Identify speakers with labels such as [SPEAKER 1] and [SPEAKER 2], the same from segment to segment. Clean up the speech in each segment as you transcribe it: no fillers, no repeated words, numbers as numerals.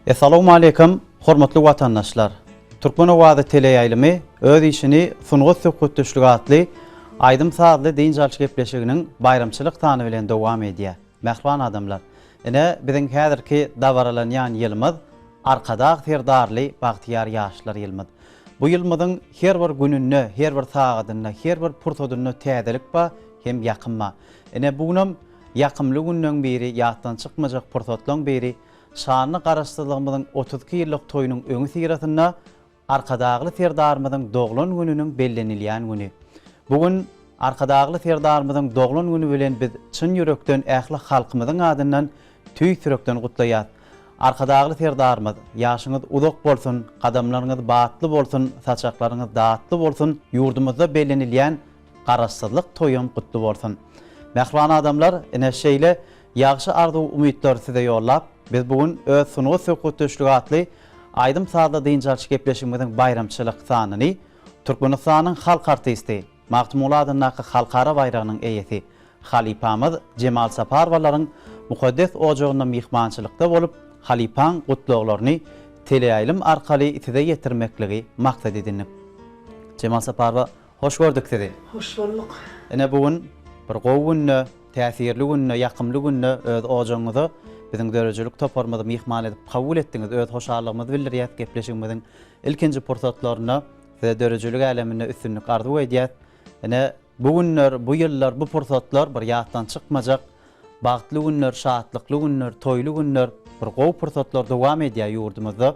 [SPEAKER 1] Essalawmaleýkim, hormatly watandaşlar! Türkmen owazy teleýaýlymy öz işini Sungat söhbetdeşligi atly aýdym-sazly dynç alyş gepleşiginiň baýramçylyk sany bilen dowam edýär. Mähriban adamlar, ine, biziň häzirki dabaralanýan ýylymyz Arkadag Serdarly bagtyýar ýaşlar ýylymyz. Bu ýylymyzyň her bir gününde, her bir sagadynda, her bir pursadynda täzelik bar hem ýakym bar. Ine, bu günem ýakymly günleň biri, ýatdan çykmajak pursatlaň biri, şanly Garaşsyzlygymyzyň 32 ýyllyk toýunyň öňüsyrasynda Arkadagly Serdarymyzyň doglan gününiň bellenilýän güni. Bu gün Arkadagly Serdarymyzyň doglan güni bilen biz çyn ýürekden ähli halkymyzyň adyndan tüýs ýürekden gutlaýas. Arkadagly Serdarymyz, ýaşyňyz uzak bolsun, gadamlaryňyz batly bolsun, saçaklaryňyz datly bolsun, ýurdumyzda bellenilýän Garaşsyzlyk toýam gutly bolsun! Mähriban adamlar, ine şeýle ýagşy arzuw-umytlary size ýollap, biz bu gün öz Sungat söhbetdeşligi atly aýdym-sazly dynç alyş gepleşigimiziň baýramçylyk sanyny Türkmenistanyň halk artisti, Magtymguly adyndaky Halkara baýragynyň eýesi, halypamyz Jemal Saparowalaryň mukaddes ojagynda myhmançylykda bolup, halypaň gutlaglaryny teleýaýlym arkaly size ýetirmekligi maksat edindik. Jemal Saparowa, hoş gördük sizi!
[SPEAKER 2] Hoş bolduk.
[SPEAKER 1] Ine bu gün bir gowy günde, täsirli günde, ýakymly günde öz ojagyňyza biziň döredijilik toparymyzy myhman edip kabul etdiňiz. Öz hoşallygymyzy bildirýäs gepleşigimiziň ilkinji pursatlarynda size döredijilik äleminde üstünlik arzuw edýäs. Ine bu günler, bu ýyllar, bu pursatlar bir ýatdan çykmajak bagtly günler, şatlykly günler, toýly günler, bir gowy pursatlar dowam edýär ýurdumyzda.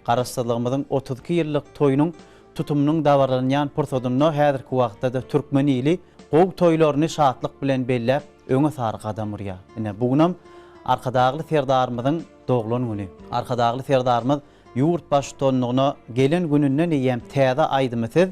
[SPEAKER 1] Garaşsyzlygymyzyň 32 ýyllyk toýunyň tutumynyň dabaralanýan pursadynda häzirki wagtda-da türkmen ili gowy toýlaryny şatlyk bilen belläp, öňe sary gadam urýar. Ine, bu günem Arkadagly Serdarymyzyň doglan güni. Arkadagly Serdarymyz ýurt Baştutanlygyna gelen gününden eýýäm täze aýdymy siz,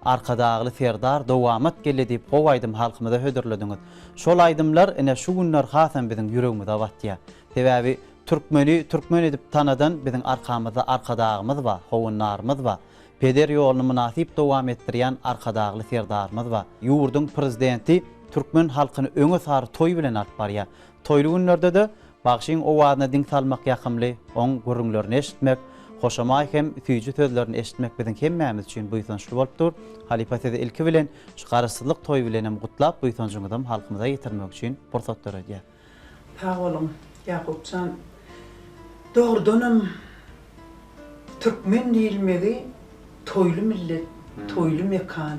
[SPEAKER 1] Arkadagly Serdar dowamat geldi diýip gowy aýdym halkymyza hödürlediňiz. Şol aýdymlar ine şu günler hasam biziň ýüregimize batýar. Sebäbi türkmeni türkmen edip tanadan biziň arkamyzda Arkadagymyz bar, howandarymyz bar. Peder ýoluny mynasyp dowam etdirýän Arkadagly Serdarymyz bar. Ýurduň Prezidenti türkmen halkyny öňe sary toý bilen alyp barýar. Toýly günlerde-de bagşyň owazyna diň salmak ýakymly, oň gürrüňlerini eşitmek, hoşamaý hem süýji sözlerini eşitmek biziň hemmämiz üçin buýsançly bolup dur. Halypa sizi ilki bilen şu Garaşsyzlyk toýy bilenem gutlap buýsanjyňyzam halkymyza ýetirmek üçin pursat döredýär.
[SPEAKER 2] Sag boluň, Ýakup jan. Dogrudanam türkmen diýilmegi toýly millet, toýly mekan,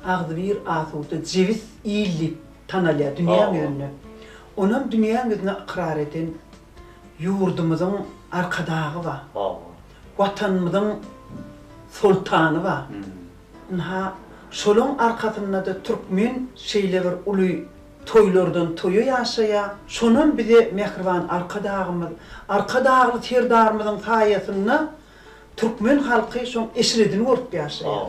[SPEAKER 2] agzybir, asuda, jebis il diýip tanalýar dünýäň ýüzünde. Onam dünýäň ýüzüne ykrar eden ýurdumyzyň Arkadagy bar. Watanymyzyň Soltany bar. Ynha, şolaň arkasynda-da türkmen şeýle bir uly toýlardan toýa ýaşaýar. Şonam bize mähriban Arkadagymyz, Arkadagly Serdarymyzyň saýasynda Türkmen halky şoň eşredini görüp ýaşaýar.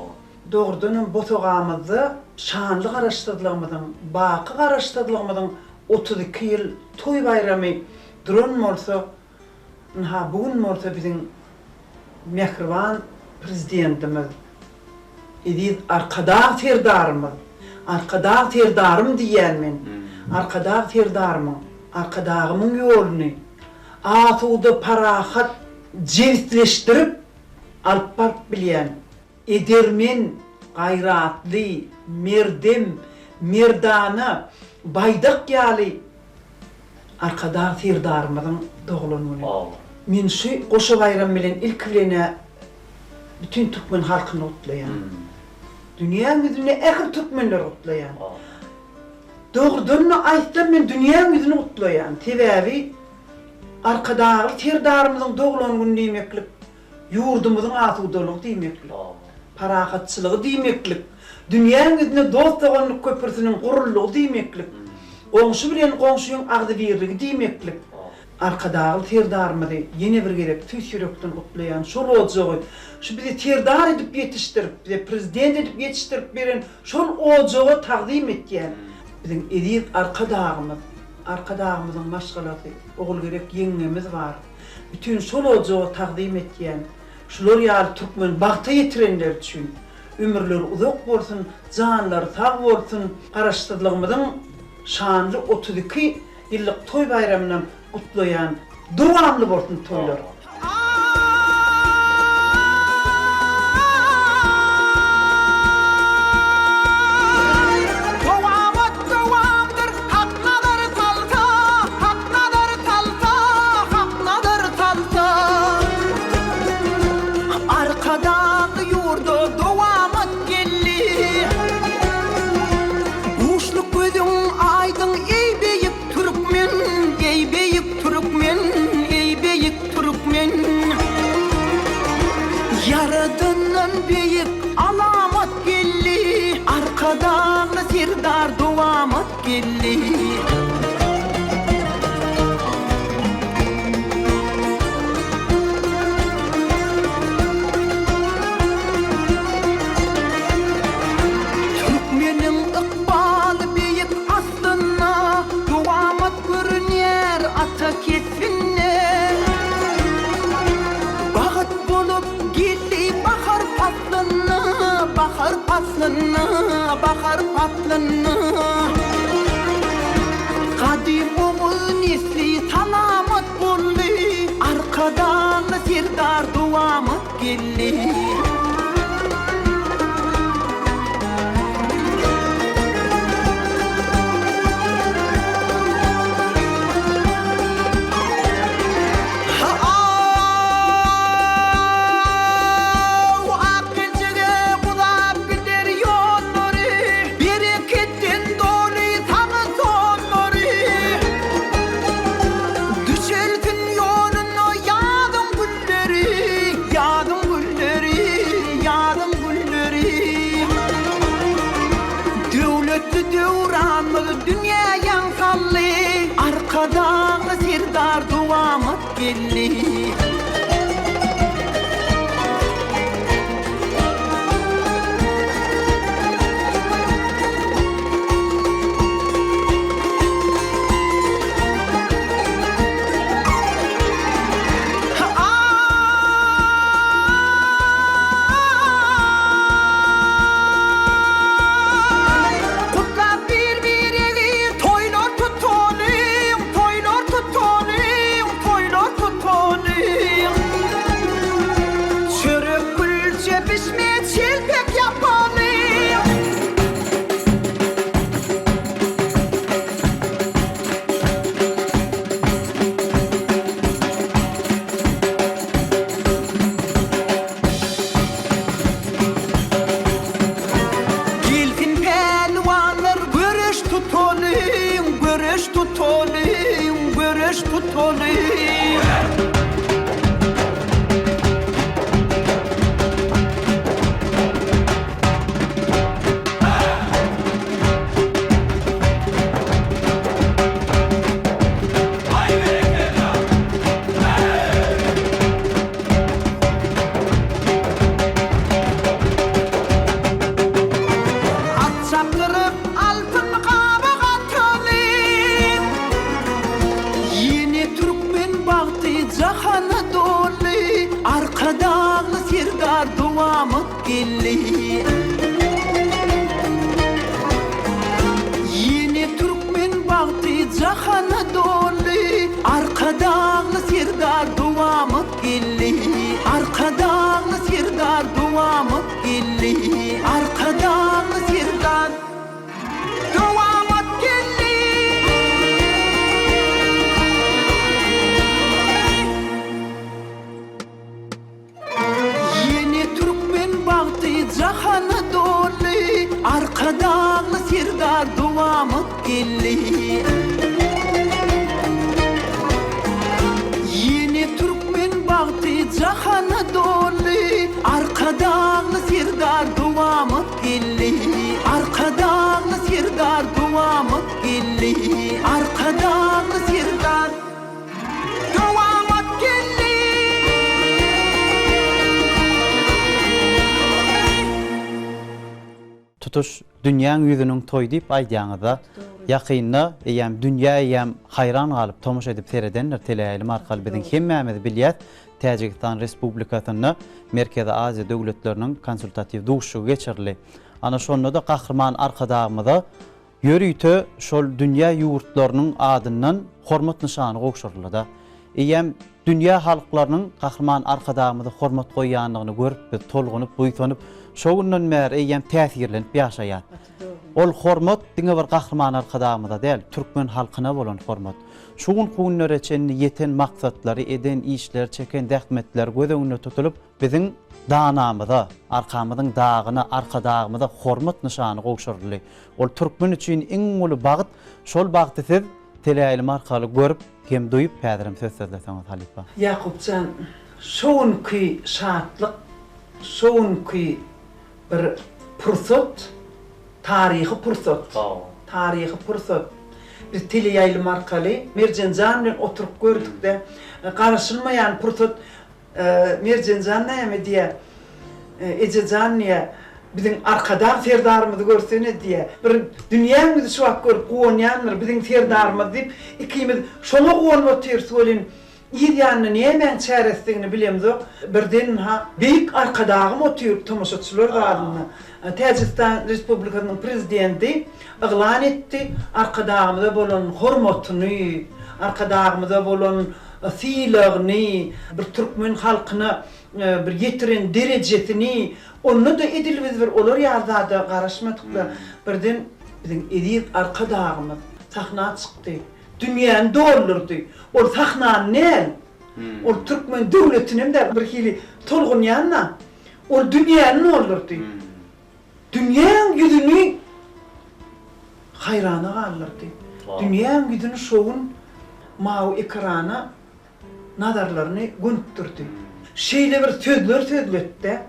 [SPEAKER 2] Dogrudanam bosagamyzda şanly Garaşsyzlygymyzyň, baky Garaşsyzlygymyzyň 32 ýyl toý baýramy duran bolsa, ynha bu gün bolsa biziň mähriban Prezidentimiz, eziz Arkadag Serdarymyz, Arkadag Serdarym diýýän men, Arkadag Serdarymyň, Arkadagymyň ýoluny asuda, parahat, jebisleşdirip alyp baryp bilýän, edermen, gaýratly, merdem, merdana, baýdak ýaly Arkadag Serdarymyzyň doglan güni. Men şu goşa baýram bilen ilki bilen-ä bütin türkmen halkyny gutlaýan. Dünýäň ýüzünde ähli türkmenleri gutlaýan. Dogrudan-da aýtsam men dünýäň ýüzüni gutlaýan. Sebäbi Arkadagly Serdarymyzyň doglan güni diýmeklik, ýurdumyzyň asudalygy diýmeklik, parahatçylygy diýmeklik, dünýäň ýüzünde dost-doganlyk köprüsiniň guruldygy diýmeklik, goňşy bilen goňşyň agzybirligi diýmeklik. Arkadagly Serdarymyzy ýene bir gezek tüýs ýürekden gutlaýan, şol ojagy, şu bizi Serdar edip ýetişdirip, bize Prezident edip ýetişdirip beren şol ojaga tagzym etýän. Biziň eziz Arkadagymyz, Arkadagymyzyň maşgalasy, Ogulgerek ýeňňemiz bar. Bütin şol ojaga tagzym etýän. Şular ýaly türkmeni bagta ýetirenler üçin ömürleri uzak bolsun, janlary sag bolsun, Garaşsyzlygymyzyň şanly 32 ýyllyk toý baýramynam gutlaýan. Dowamly bolsun toýlar. Arkadagly Serdar dowamat geldi. Türkmeniň ykbaly beýik aslynda, Dowamat görünýär ata kesbinde. Bagt bolup geldi bahar paslynda, Bahar paslynda, bahar paslynda. Gadym oguz nesli salamat boldy, Arkadagly Serdar dowamat geldi. Ha-aw, ak geljege guzap gider ýollary, Bereketden doly saňa sonlary. Düşelsin ýoluna ýazyň gülleri, Ýazyň gülleri, ýazyň gülleri. Döwletli döwranymyz dünýä ýaň saldy, Arkadagly Serdar dowamat geldi. Aý, gutlap bir-biregi toýlar tutalyň, toýlar tutalyň, toýlar tutalyň. Çörek, külçe, pişme, çelpek ýapalyň. Gelsin pälwanlar göreş tutalyň, göreş tutalyň, göreş tutalyň. At çapdyryp altyn gaba gatalyň. Ýene türkmen bagty jahana doldy, Arkadagly Serdar dowamat geldi. Ýene türkmen bagty jahana doldy, Arkadagly Serdar dowamat geldi. Arkadagly Serdar dowamat geldi. Arkadagly Serdar dowamat geldi. Ýene türkmen bagty jahana doldy, Arkadagly Serdar dowamat geldi. Ýene türkmen bagty jahana doldy, Arkadagly Serdar dowamat geldi. Arkadagly Serdar dowamat geldi. Arkadagly Serdar. Dowamat geldi.
[SPEAKER 1] Tutuş dünýäň ýüzüniň toýy diýip aýdýaňyzda, ýakynda eýýäm dünýä eýýäm haýran galyp tomaşa edip seredendir teleýaýlym arkaly biziň hemmämiz bilýäs Täjigistan Respublikasynda Merkezi Aziýa döwletleriniň konsultatiw duşuşygy geçirildi. Ana şonda-da Gahryman Arkadagymyza Ýörite şol dünýä ýurtlarynyň adyndan hormat nyşany gowşuryldy-da. Eýýäm dünýä halklarynyň Gahryman Arkadagymyza hormat goýýandygyny görüp biz tolgunyp, buýsanyp, şo günden bäri eýýäm täsirlenip ýaşaýas. Ol hormat diňe bir Gahryman Arkadagymyza däl, türkmen halkyna bolan hormat. Şu günki günlere çenli ýeten maksatlary, eden işleri, çeken zähmetleri göz öňünde tutulyp, Biziň danamyza, arkamyzyň dagyna, Arkadagymyza hormat nyşany gowşuryldy. Ol türkmen üçin iň uly bagt, şol bagty siz teleýaýlym arkaly görüp hem duýup häzirem söz sözleseňiz halypa.
[SPEAKER 2] Ýakupjan, şo günki şatlyk, şo günki bir pursat. Taryhy pursat. Taryhy pursat. Biz teleýaýlym arkaly Merjen jan bilen oturyp gördük-de, garaşylmaýan pursat Merjen jan näme diýýär, Eje jan diýýär, biziň Arkadag Serdarymyzy görsene diýýär. Bir dünýäň ýüzi şu wagt görüp guwanýandyr biziň Serdarymyz diýip, ikimiz şoňa guwanyp otyrys welin, Yz ýanynda nämäň çäresidigini bilemzok, birden-ha Beýik Arkadagym otyr tomaşaçylar zalynda. Täjigistan Respublikasynyň Prezidenti yglan etdi, Arkadagymyza bolan hormatyny, Arkadagymyza bolan sylagyny, bir türkmen halkyna bir ýetiren derejesini, onda-da edil biz bir olar ýaly zada garaşmadyk-da, birden biziň eziz Arkadagymyz sahna çykdy. Dünýäni doldurdy. Ol sahnany däl, ol türkmen döwletinem däl, bir hili tolgunýan-da. Ol dünýäni doldurdy. Dünýäň ýüzüni haýrana galdyrdy. Dünýäň ýüzüni şo gün mawy ekrana nazarlaryny gönükdirdi. Şeýle bir sözler sözletdi,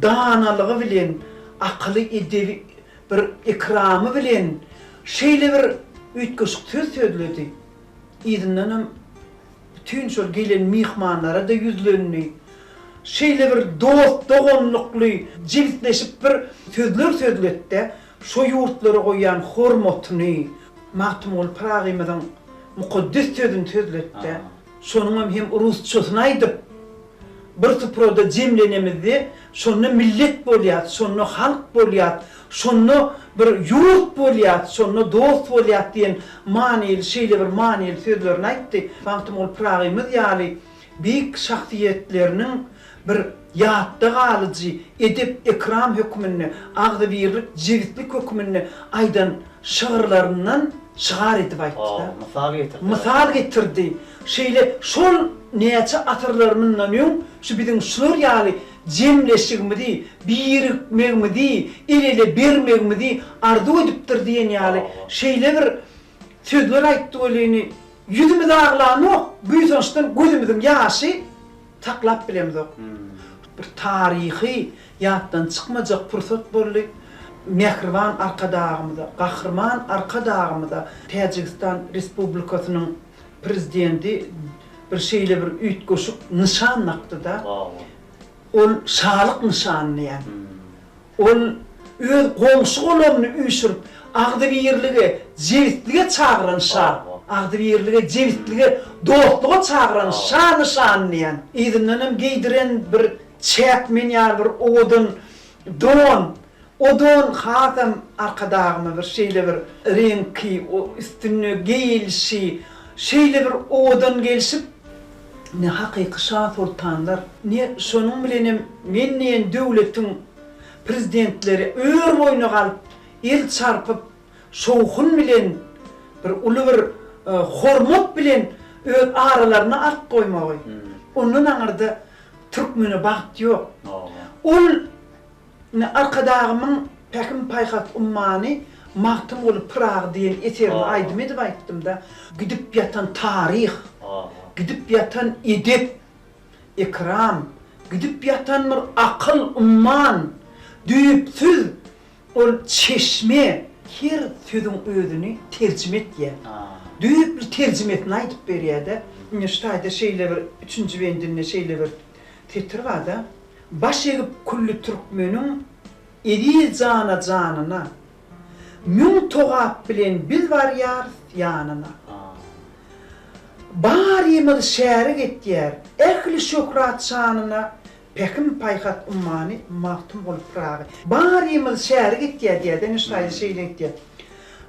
[SPEAKER 2] danalygy bilen, akyly, edebi bir ekramy bilen şeýle bir üýtgeşik söz sözledi. Yzyndanam bütin şol gelen myhmanlara-da ýüzlendi. Şeýle bir dost-doganlykly, jebisleşip bir sözler sözletdi. Şo ýurtlara goýýan hormatyny Magtymguly Pyragymyzyň mukaddes sözüni sözletdi. Şonuňam hem rusçasyny aýdyp, bir suprada jemlenemizde, şonda millet bolýas, şonda halk bolýas, şonda bir ýurt bolýas, şonda dost bolýas diýen manyly, şeýle bir manyly sözlerini aýtdy. Magtymguly Pyragymyz ýaly beýik şahsyýetleriniň bir ýatda galyjy edep-ekram hökmünde, agzybirlik, jebislik hökmünde aýdan şygyrlaryndan şygar edip aýtdy-da.
[SPEAKER 1] Mysal getirdi.
[SPEAKER 2] Mysal getirdi. Şeýle şol näçe asyrlar mundan öň şu biziň şular ýaly jemleşigimizi, birikmegimizi, el-ele bermegimizi arzuw edipdir diýen ýaly şeýle bir sözler aýtdy welin, ýüzümiz aglanok, buýsançdan gözümiziň ýaşy Saklap bilemzok. Bir taryhy, ýatdan çykmajak pursat boldy. Mähriban Arkadagymyza, Gahryman Arkadagymyza Täjigistan Respublikasynyň Prezidenti bir şeýle bir üýtgeşik nyşan dakdy-da. Ol şalyk nyşanyny ýa. Ol öz goňşy-golamyny üýşürip, agzybirlige, jebislige çagyran şa. Agzybirlige, jebislige, dostluga çagyran şa nyşany diýen. Yzyndanam geýdiren bir çäkmen ýaly bir owadan don. O don hasam Arkadagyma bir şeýle bir reňki, üstünde geýilişi şeýle bir owadan gelşip, Ne hakyky şa-soltanlar, ne şonuň bilenem men diýen döwletiň prezidentleri ör boýuna galyp, el çarpyp, şowhun bilen, bir uly bir hormat bilen öz aralaryna alyp goýmagy. Ondan aňyrda türkmene bagt ýok. Ol Indi Arkadagymyň Pähim-paýhas ummany Magtymguly Pyragy diýen eserini aýdym edip aýtdym-da. Gidip ýatan taryh, gidip ýatan edep, ekram, gidip ýatan bir akyl umman, düýpsüz ol çeşme her sözüň özüni terjime etýär. Düýpli terjimesini aýdyp berýär-de. Indi şu taýda şeýle bir üçünji bendinde şeýle bir setir bar-da. Baş egip külli türkmeniň Eziz jana janyna, Müň togap bilen biz barýarys ýanyna. Barymyz şärik etýär ähli şöhrat-şanyna Pähim-paýhas ummany Magtymguly Pyragy. Barymyz şärik etýär diýýär-de, ine şu taýda şeýle aýtýar.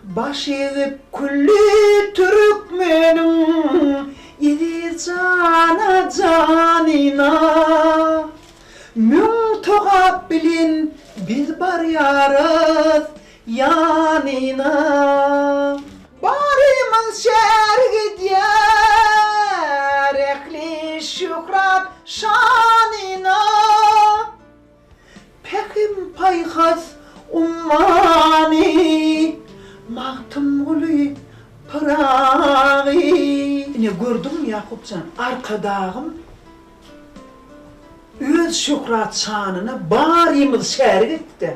[SPEAKER 2] Baş egip külli türkmeniň Eziz jana janyna, Müň togap bilen biz barýarys ýanyna. Barymyz şärik edýär ähli şöhrat şanyna. Pähim-paýhas ummany Magtymguly Pyragy. Ine, gördüňmi, Ýakup jan, Arkadagym öz şöhrat-şanyna barymyzy şärik etdi.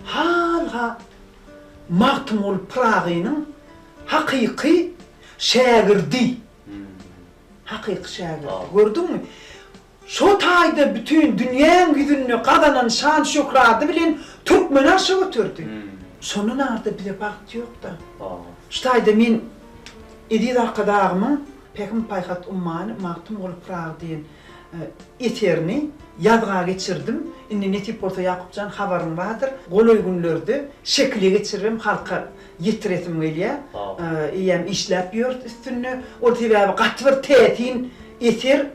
[SPEAKER 2] Hal-ha. Magtymguly Pyragynyň hakyky şägirdi. Hakyky şägirdi. Gördüňmi? Şo taýda bütin dünýäň ýüzünde gazanan şan-şöhraty bilen türkmeni arşa göterdi. Şondan arda bize bagt ýok-da. Şu taýda men eziz Arkadagymyň Pähim-paýhas ummany Magtymguly Pyragy diýen eserini ýazga geçirdim. Indi nesip bolsa Ýakup jan habaryň bardyr. Golaý günlerde şekile geçiribem halka ýetiresim gelýär. Eýýäm işläp ýörüs üstünde. Ol sebäbi gaty bir täsin eser.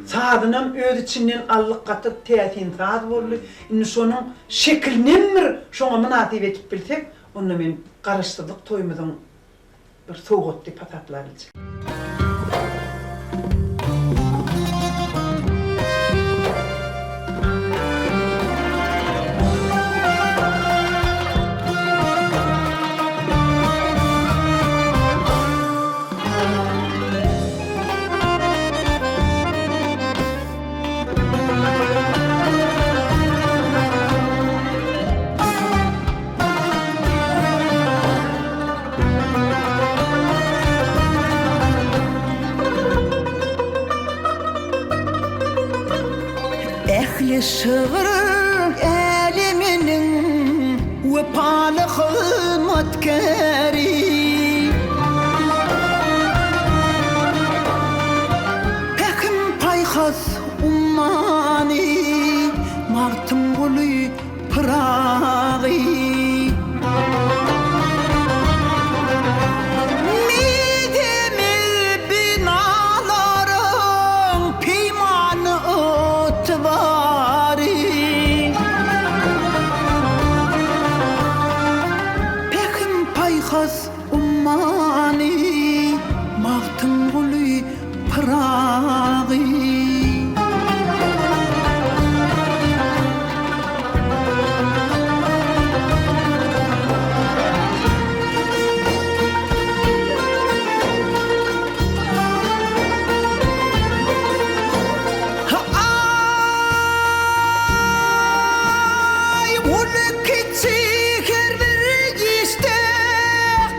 [SPEAKER 2] Sazynam öz içinden aldyk gaty täsin saz boldy. Indi şonuň şekilinem bir şoňa mynasyp edip bilsek, onda men Garaşsyzlyk toýumyzyň bir sowgat diýip hasaplabiljek.
[SPEAKER 3] Ähli şygyr äleminiň wepaly hyzmatkäri. Pähim-paýhas ummany Magtymguly Pyragy. Mizemez binalaryň peýmany ygtybary. Pähim-paýhas ummany Magtymguly Pyragy. Aý, uly-kiçi her bir işde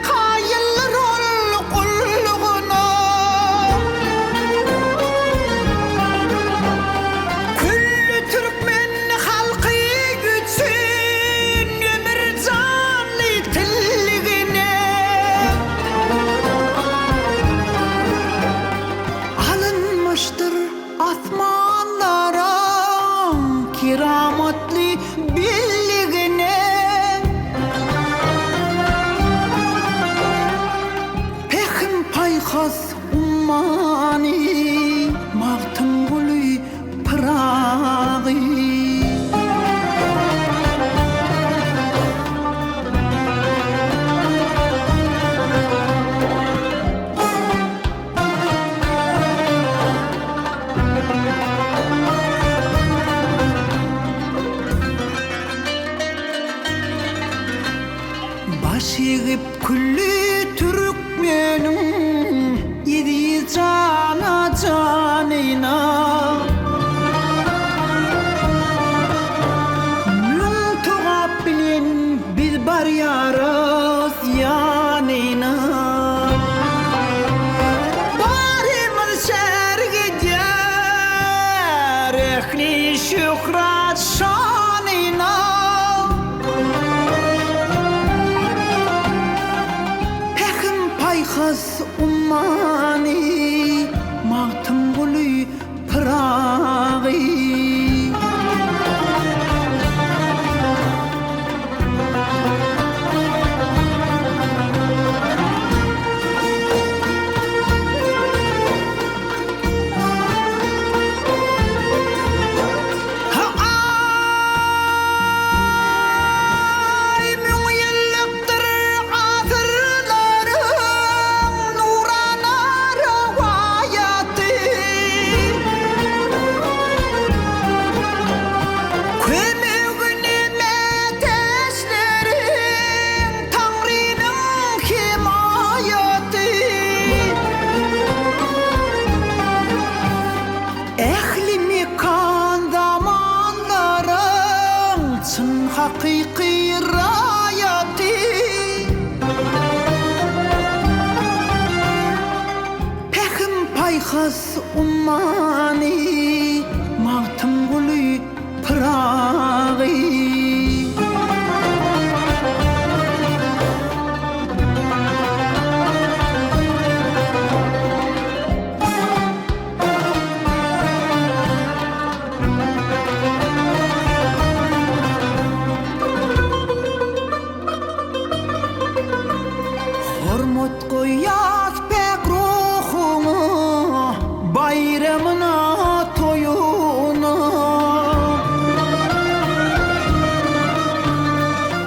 [SPEAKER 3] kaýyldyr ol gullugyna. Külli türkmen halky üçin ömür janly tilligine. Alynmyşdyr asmanlaryň keramatly belligine. Pähim-paýhas ummany Magtymguly Pyragy. Baş egip külli türkmeniň eziz jana janyna. Müň togap bilen biz barýarys ýanyna. Barymyz şärik edýär ähli şöhrat şanyna. Pähim-paýhas ummany Magtymguly Pyragy. Pähim-paýhas ummany Magtymguly Pyragy. Hormat goýýas päk ruhuňa, baýramyna, toýuna.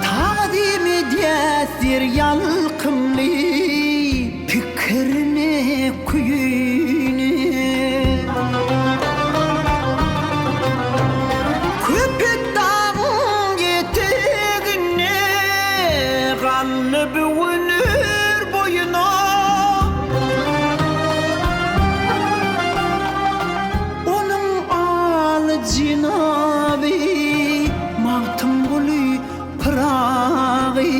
[SPEAKER 3] Tagzym edýäs zer ýalkymly pikirine, küýüne. Köpetdagyň eteginde Ganly büwünir boýuna. Onuň aly jenaby Magtymguly Pyragy.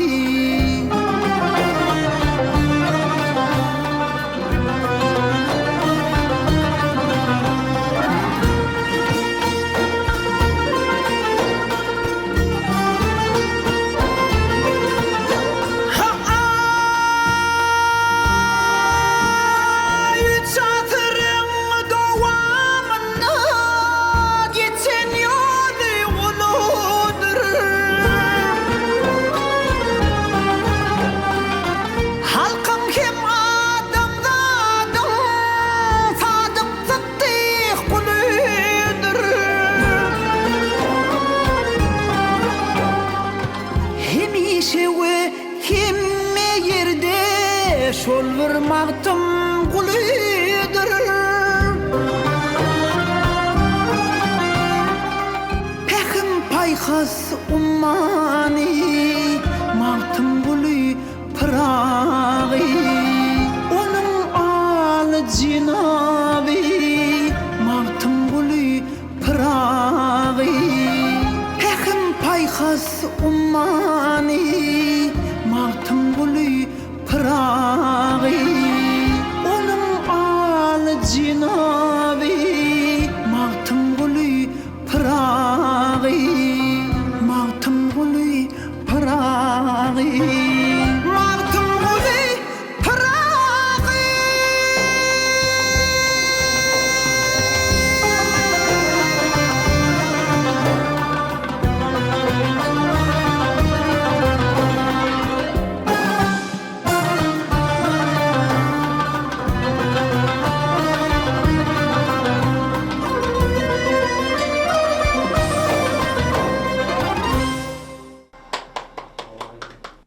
[SPEAKER 3] Üç asyryň dowamynda geçen ýoly uludyr. Halkyň hem adamzadyň sadyk sytdyk gulydyr. Hemişe we hemme ýerde şol bir Magtymgulydyr. Pähim-paýhas ummany Magtymguly Pyragy. Onuň aly jenaby Magtymguly Pyragy. Pähim-paýhas ummany Magtymguly Pyragy. Onuň aly jenaby Magtymguly Pyragy. Magtymguly Pyragy. Magtymguly Pyragy.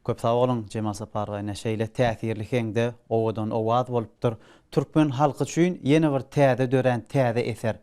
[SPEAKER 1] Köp sag boluň Jemal Saparowa ine şeýle täsirli heňde owadan owaz bolupdyr. Türkmen halky üçin ýene bir täze dörän täze eser.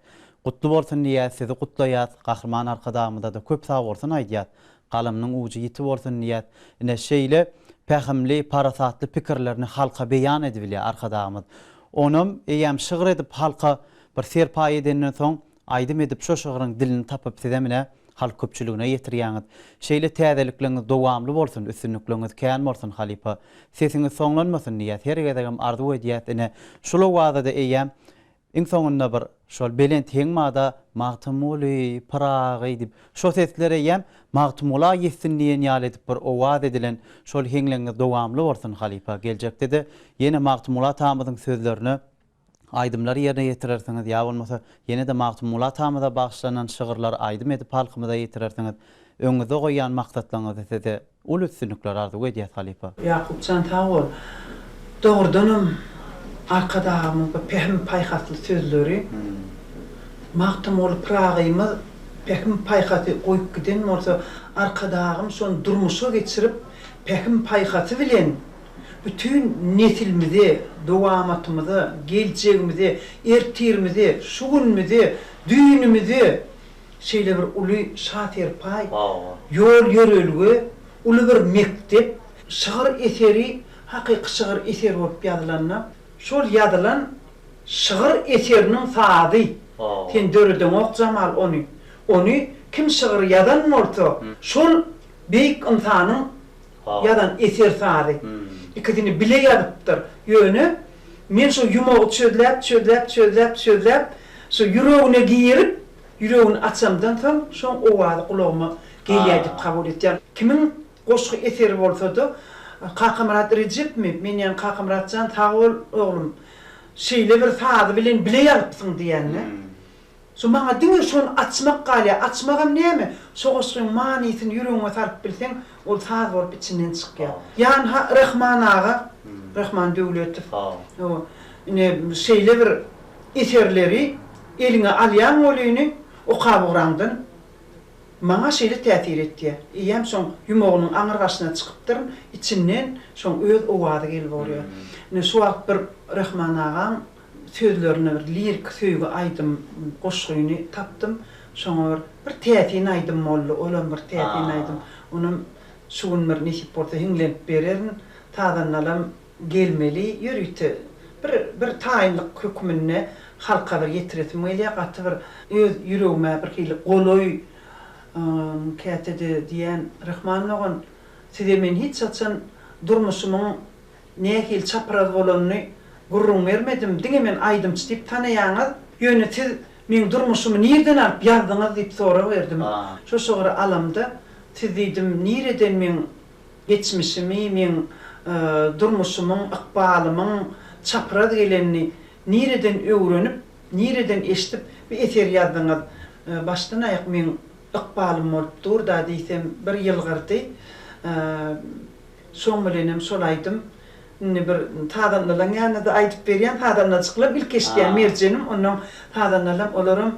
[SPEAKER 1] Gutly bolsun diýýäs sizi gutlaýas Gahryman Arkadagymyzada köp sag bolsun aýdýas. Galamynyň ujy ýiti bolsun diýýäs. Ine şeýle pähimli, parasatly pikirlerini halka beýan edibilýär Arkadagymyz. Onam eýýäm şygyr edip halka bir serpaý edenden soň Aýdym edip şo şygryň dilini tapyp sizem ine halk köpçüligine ýetirýäňiz. Şeýle täzelikleňiz dowamly bolsun üstünlikleňiz kän bolsun halypa. Sesiňiz soňlanmasyn diýýäs her gezegem arzuw edýäs ine şul owazada eýýäm iň soňunda bir şol belent heň bada Magtymguly Pyragy diýip şo sesler eýýäm Magtymgula ýetsin diýen ýaly edip bir owaz edilen şol heňleňiz dowamly bolsun halypa geljekdede ýene Magtymguly atamyzyň sözlerine aýdymlar ýerine ýetirersiňiz ýa bolmasa ýene-de Magtymguly atamyza bagyşlanan şygyrlary aýdym edip halkymyza ýetirersiňiz. Öňüňizde goýýan maksatlaryňyzda size uly üstünlikler arzuw edýäs halypa.
[SPEAKER 2] Ýakup jan sag bol. Dogrudanam Arkadagymyň bu pähim-paýhasly sözleri Magtymguly Pyragymyz pähim-paýhasy goýup giden bolsa Arkadagym şony durmuşa geçirip pähim-paýhasy bilen Bütin nesilimize, dowamatymyza, geljegimize, ertirimize, şu günümize, düýnümize şeýle bir uly şa serpaý, ýol-ýörelge, uly bir mekdep. Şygyr eseri hakyky şygyr eseri bolup ýazylanda, şol ýazylan şygyr eseriniň sazy, sen döredeňok Jamal ony, ony kim şygyr ýazan bolsa, şol beýik ynsanyň Ýazan eser sazy. Ikisini bile ýazypdyr. Ýöne. Men şo ýumagy çözläp, çözläp, çözläp, çözläp, şo ýüregine girip, ýüregini açamdan soň, şoň owazy gulagyma gelýär diýip kabul etýän. Kimiň goşgy eseri bolsa-da, Kakamyrat Rejepmi, men ýaňy Kakamyrat jan sag bol oglum, şeýle bir sazy bilen bile ýazypsyň diýende, Şo maňa diňe şony açmak galýar. Açmagam näme? Şo goşgyň manysyny ýüregiňe salyp bilseň, ol saz bolup içinden çykýar. Ýan-ha Rahman aga, Rahman Döwletow. Hawa. Ine, şeýle bir eserleri eliňe alýaň welini, okap ugraňdan maňa şeýle täsir etýär. Eýýäm şoň ýumagynyň aňry başyna çykypdyryn, içinden şoň öz owazy gelip urýar. Ine, şu wagt bir Rahman agaň Sözlerine bir liriki söýgi aýdym goşgyny tapdym. Şoňa bir bir täsin aýdym boldy. Olam bir täsin aýdym. Onam şu gün bir nesip bolsa hiňlenip bererin. Sazandalam gelmeli ýörite bir bir taýynlyk höküminde halka bir ýetiresim gelýär. Gaty bir öz ýüregime bir hili golaý käte-de diýýän Rahman dogan size men hiç haçan durmuşymyň Nähili çapraz bolanyny gürrüň bermedim, diňe men aýdymçy diýip tanaýaňyz, ýöne siz meň durmuşymy nirden alyp ýazdyňyz diýip sorag berdim. Şo şygry alamda, siz diýdim, nireden meň geçmişimi, meň durmuşymyň, ykbalymyň çapraz gelenini nireden öwrenip, nireden eşidip bu eseri ýazdyňyz? Başdan-aýak meň ykbalym bolup dur-da diýsem, bir ýylgyrdy. Şoň bilenem şol aýdym indi bir sazandalaň ýanynda-da aýdyp berýän, sazandajyklam ilki eşidýän Merjenim, onnoň sazandalam olaram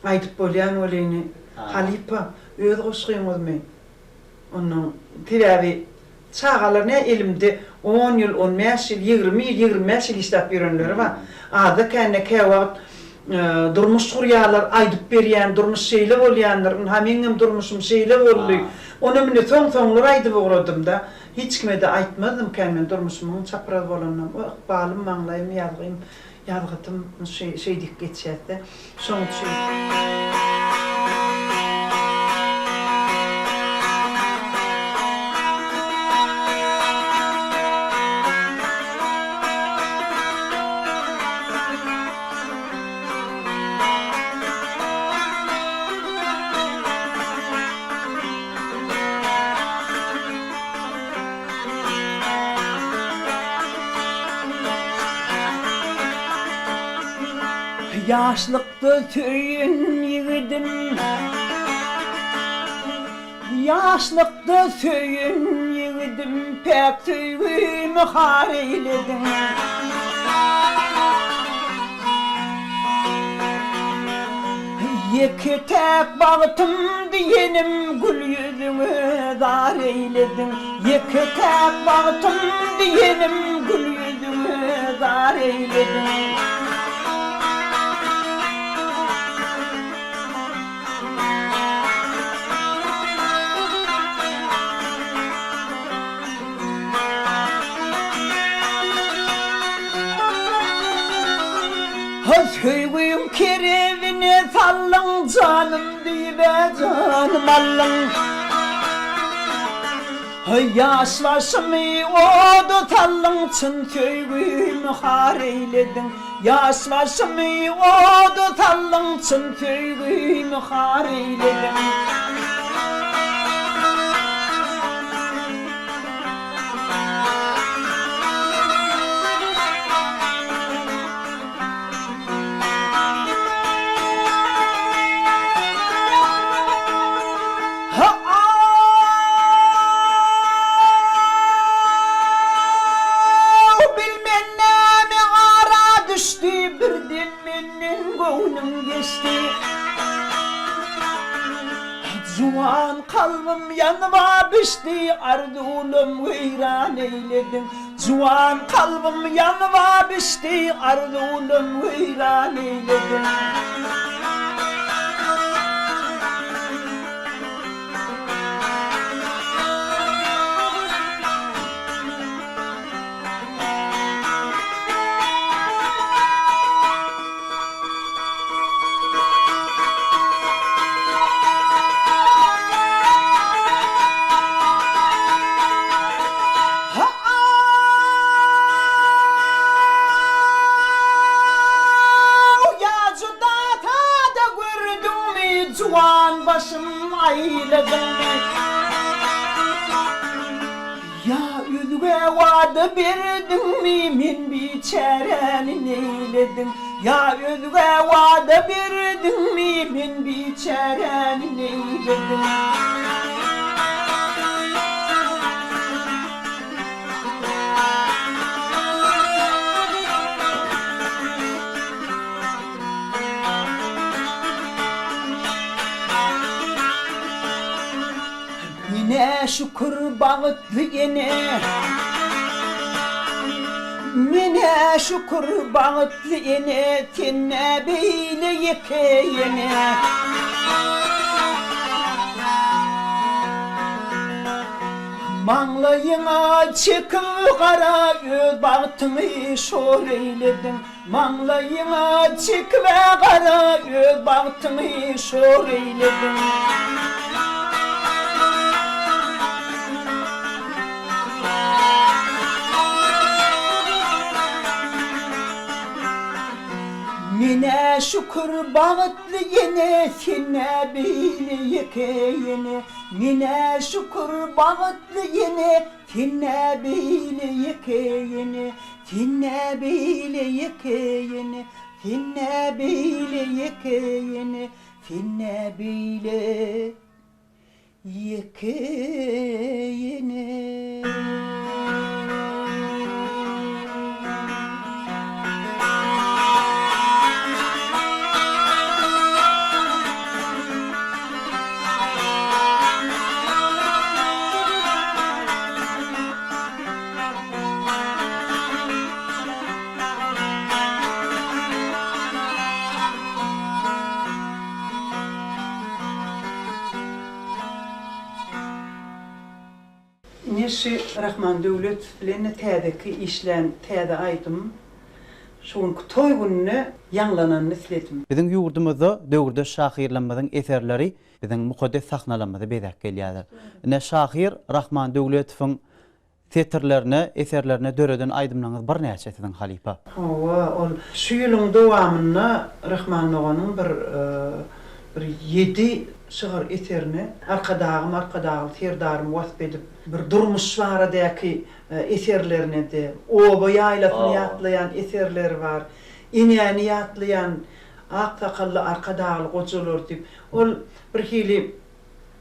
[SPEAKER 2] aýdyp bolýan welini, halypa, öz goşgyňyzmy? Onnoň sebäbi çagalar nä elimde on ýyl, on bäş ýyl, 20 ýyl, 25 ýyl işläp ýörenleri bar. Azda-kände käwagt durmuş gurýarlar, aýdyp berýän, durmuş şeýle bolýandyr, ynha meňňem durmuşym şeýle boldy. Onam indi soň-soňlar aýdyp ugradym-da. Hiç kime-de aýtmazdym kän men durmuşymyň çapraz bolanynam. O ykbalym, maňlaýym, ýazgym, ýazgytym şeýdip geçýär-de. Şoň üçin.
[SPEAKER 3] Ýaşlykda söýen ýigidim Ýaşlykda söýen ýigidim Päk söýgimi har eýlediň. Ýeke-täk bagtym diýenim gül ýüzüňe zar eýlediň. Ýeke-täk bagtym diýenim gül ýüzüňe zar eýlediň. Söýgüň kerebine saldyň janym diýibä janym aldyň. Ýaş başymy oda saldyň çyn söýgümi har eýlediň. Ýaş başymy oda saldyň çyn söýgümi har eýlediň. Ha-aw, bilmen näme ara düşdi, birden menden göwnüň geçdi. Juwan kalbym ýanyba bişdi, arzuwlam weýran eýlediň. Juwan kalbym ýanyba bişdi, arzuwlam weýran eýlediň. paýladyňmy? Ýa özgä wada berdiňmi, men biçäräni neýlediň? Ýa özgä wada berdiňmi, men biçäräni neýlediň? Menä şükür bagtly ene. Menä şükür bagtly ene, sen-ä beýle ýeke ýene. Maňlaýyňa çekip gara öz bagtyňy şor eýlediň. Maňlaýyňa çekip gara öz bagtyňy şor eýlediň. Men-ä şükür bagtly ýene, sen-ä beýle ýeke ýene. Men-ä şükür bagtly ýene, sen-ä beýle ýeke ýene. Sen-ä beýle ýeke ýene, sen-ä beýle ýeke ýene, sen-ä beýle ýeke ýene.
[SPEAKER 2] Ine şu Rahman Döwletow bilen täzeki işlän täze aýdymym şu günki toý gününe ýaňlananyny isledim.
[SPEAKER 1] Biziň ýurdumyzda döwürdeş şahyrlarymyzyň eserleri biziň mukaddes sahnalarymyzy bezäp gelýärler. Ine şahyr Rahman Döwletowyň Setirlerine, eserlerine döreden aýdymlaryňyz birnäçe siziň halypa.
[SPEAKER 2] Hawa, ol şu ýylyň dowamynda Rahman doganyň bir bir ýedi şygyr eserini Arkadagym, Arkadagly Serdarym wasp edip, bir durmuş baradaky eserlerini-de, oba ýaýlasyny ýatlaýan eserleri bar, enäni ýatlaýan Ak sakally Arkadagly gojalar diýip, ol birhili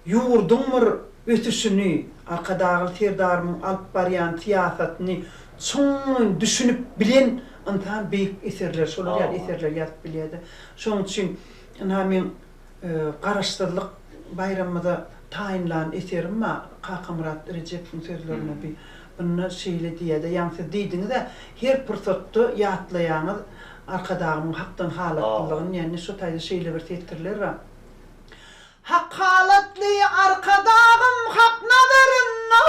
[SPEAKER 2] Ýurduň bir ösüşini, Arkadagly Serdarymyň alyp barýan syýasatyny çuňňun düşünip bilen ynsan beýik eserler, şolar ýaly eserler ýazyp bilýär-de. Şonuň üçin, ynha, meň Garaşsyzlyk baýramymyza taýynlan eserim bar, Kakamyrat Rejepowyň sözlerine bi. Bunda şeýle diýýär-de, ýaňy siz diýdiňiz-ä, her pursatda ýatlaýaňyz Arkadagymyň hakdan halatlylygyny, ýa indi şo taýda şeýle bir setirler bar.
[SPEAKER 3] Hak halatly Arkadagym hak nazarynda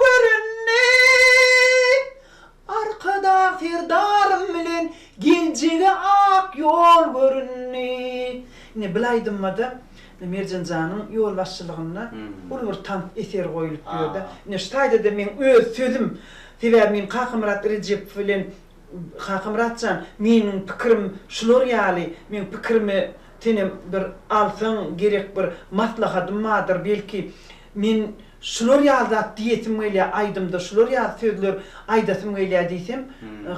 [SPEAKER 3] göründi. Arkadag Serdarym bilen geljege ak ýol göründi.
[SPEAKER 2] Ine bil aýdymada Merjen janyň ýolbaşçylygynda uly bir tans eseri goýulyp ýörde. Ine şu taýda-da meň öz sözüm. Sebäbi men Kakamyrat Rejepow bilen Kakamyrat jan meniň pikirim şular ýaly, meň pikirimi Senem bir alsaň gerek bir maslahatym bardyr belki men şular ýaly zat diýesim gelýär aýdymda şular ýaly sözler aýdasym gelýär diýsem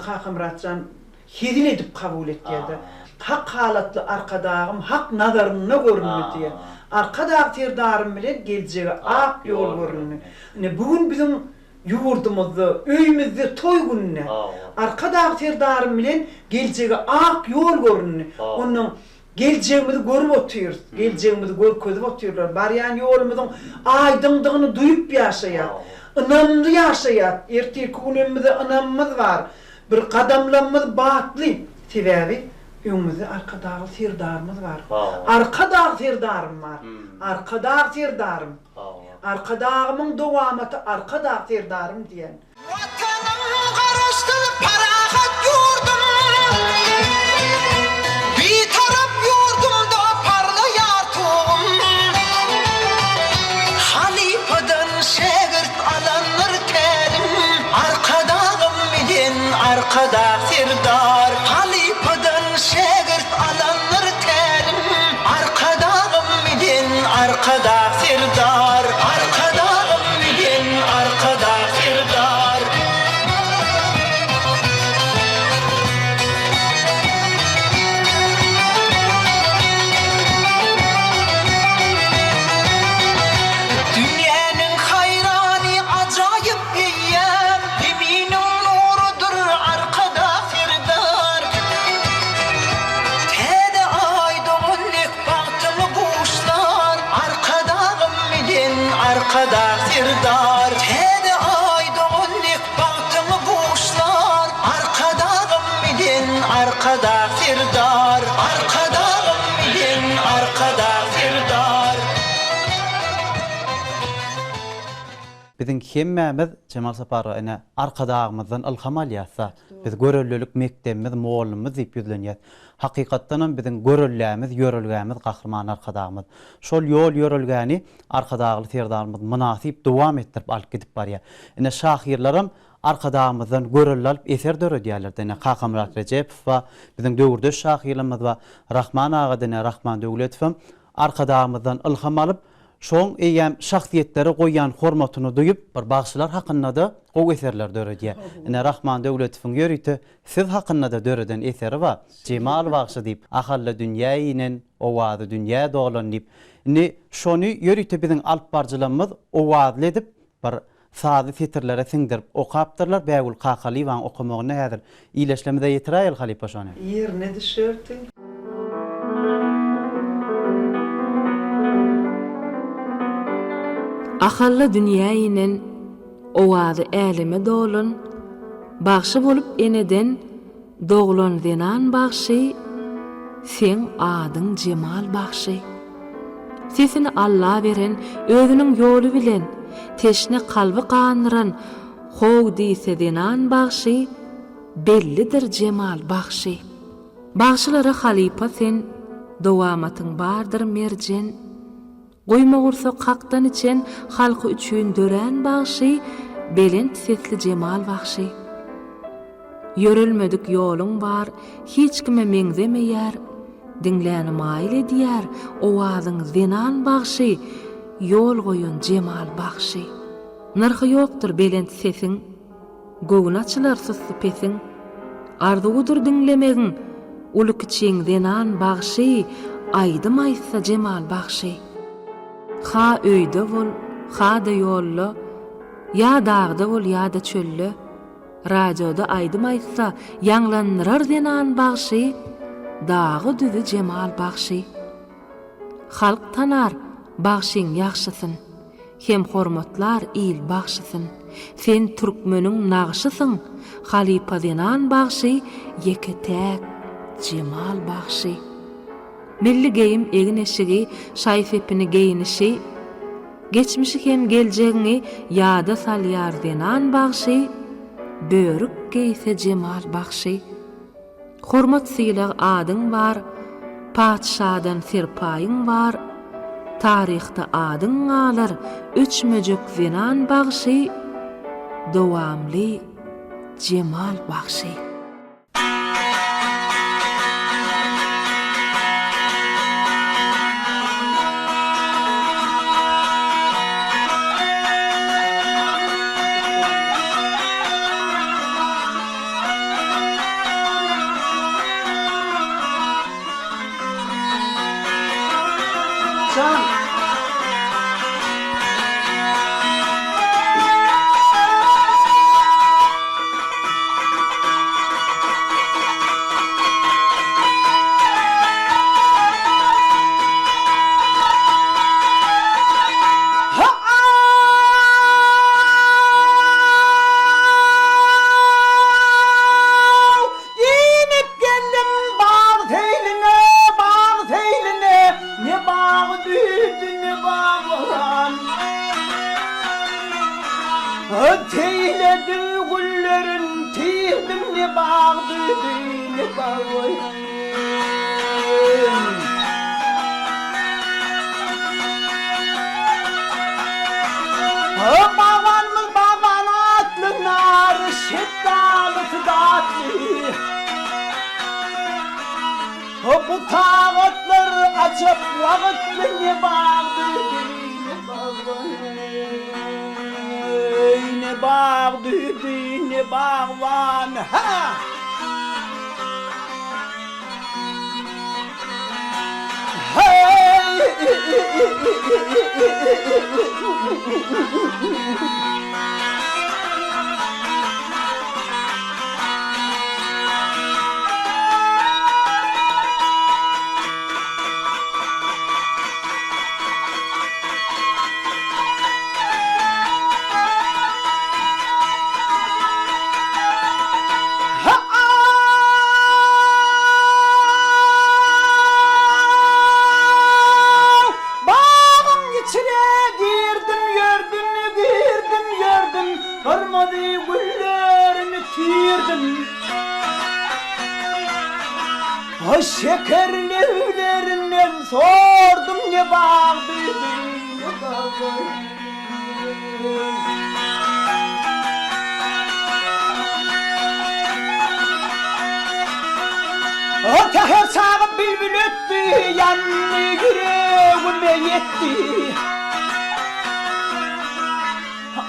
[SPEAKER 2] Kakamyratjan hezil edip kabul etýärde Hak halatly Arkadagym hak nazarynda göründi diýýär. Arkadag Serdarym bilen geljege ak ýol göründi. Ine bu gün biziň Ýurdumyzda, öýümizde toý gününe Arkadag Serdarym bilen geljege ak ýol göründi. Onnoň geljegimizi görüp otyrys, geljegimizi görkezip otyrlar. Barýan ýolumyzyň aýdyňdygyny duýup ýaşaýas. Ynamly ýaşaýas. Ertirki günemize ynamymyz bar. Bir gadamlamyz batly. Sebäbi öňümizde Arkadagly Serdarymyz bar. Arkadag Serdarym bar. Arkadag Serdarym. Arkadagymyň dowamaty Arkadag Serdarym diýen.
[SPEAKER 3] Watanym Garaşsyz parahat ýurdum Bitarap ýurdumda parlaýar tugum Halypadan şägirt alandyr tälim Arkadagym bilen Arkadag Serdar Halypadan şägirt alandyr tälim Arkadagym bilen Arkadag Serdar. Arkadag Serdar. Täze Aý dogan dek bagtyňy buşlar, Arkadagym bilen Arkadag Serdar. Arkadagym bilen Arkadag Serdar.
[SPEAKER 1] Biziň hemmämiz Jemal Saparowa ene Arkadagymyzdan ylham alýas-da. Biz göreldelik mekdebimiz, mollumyz diýip ýüzlenýäs. Hakykatdanam biziň görellämiz, ýörelgämiz Gahryman Arkadagymyz. Şol ýol-ýörelgäni Arkadagly Serdarymyz mynasyp dowam etdirip alyp gidip barýar. Ine şahyrlaram Arkadagymyzdan görelde alyp eser döredýärler-de. Ine Kakamyrat Rejepow bar, biziň döwürdeş şahyrlarymyz bar. Rahman aga-da ine Rahman Döwletowam Arkadagymyzdan ylham alyp, şoň eýýäm şahsyýetlere goýýan hormatyny duýup, bir bagşylar hakynda-da gowy eserler döredýär. Ine, Rahman Döwletowyň ýörite siz hakynda-da döreden eseri bar, Jemal bagşy diýip, Ahalda dünýä inen, owazy dünýä dolan diýip. Indi şony ýörite biziň alypbaryjylarymyz owazly edip, bir Sazy setirlere siňdirip okapdyrlar Bägül Kakalyýewanyň okamagynda häzir ileşlemize ýetiräýeli halypa şony.
[SPEAKER 2] Ýerine düşerdi.
[SPEAKER 4] Ahally dünýä inen, owazy äleme dolan, Bagşy bolup eneden Doglan zenan bagşy Seň adyň Jemal bagşy. Sesini Alla beren Özüniň ýoly bilen Teşne kalby gandyran How diýse zenan bagşy Bellidir Jemal bagşy. Bagşylara halypa sen Dowamatyň bardyr merjen. Guýmagursak hakdan içen halky üçin dörän bagşy belent sesli Jemal bagşy. Ýörelmedik ýoluň bar hiç kime meňzemeýär diňläni maýyl edýär owazyň zenan bagşy ýol goýan Jemal bagşy. Nyrhy ýokdur belent sesiň Göwni açylar sussupesiň, Arzuwydyr diňlemegiň, Uly-kiçiň zenan bagşy Aýdym aýtsa Jemal bagşy. Ha öýde bol, ha-da ýolda, Ýa dagda bol ýa-da çölde, Radioda aýdym aýtsa Ýaňlandyrar zenan bagşy Dagy-düzi Jemal bagşy. Halk tanar bagşyň ýagşysyn. Hem hormatlar il bagşysyn. Sen türkmeniň nagşysyň halypa zenan bagşy ýeke-täk Jemal bagşy. Milli geýim egin-eşigi şaý-sepini geýinişi Geçmişi hem geljegiňi ýada salýar zenan bagşy Börük geýse Jemal bagşy. Hormat-sylag adyň bar, Patyşadan serpaýyň bar, Taryhda adyň galar, Öçmejek zenan bagşy, Dowamly Jemal bagşy.
[SPEAKER 2] Jan. Ha-aw! Inip geldim bag seýline, bag seýline, Ne bag düýdi, ne bag boran. Seýledim güllerin, tirdim, Ne bag düýdi, ne bag boran. Bagbanymyz bagban atly, nary şetdalysy datly. Bu tagatlar ajap wagytly, ne bag düýdi, ne bagban, ne bag düýdi, ne bagban, ha!
[SPEAKER 3] otyrdym. Şeker leblerinden sordum ne bagdydy, ne bagdy. Säher çagy bilbil ötdi, ýandy ýüregime ýetdi.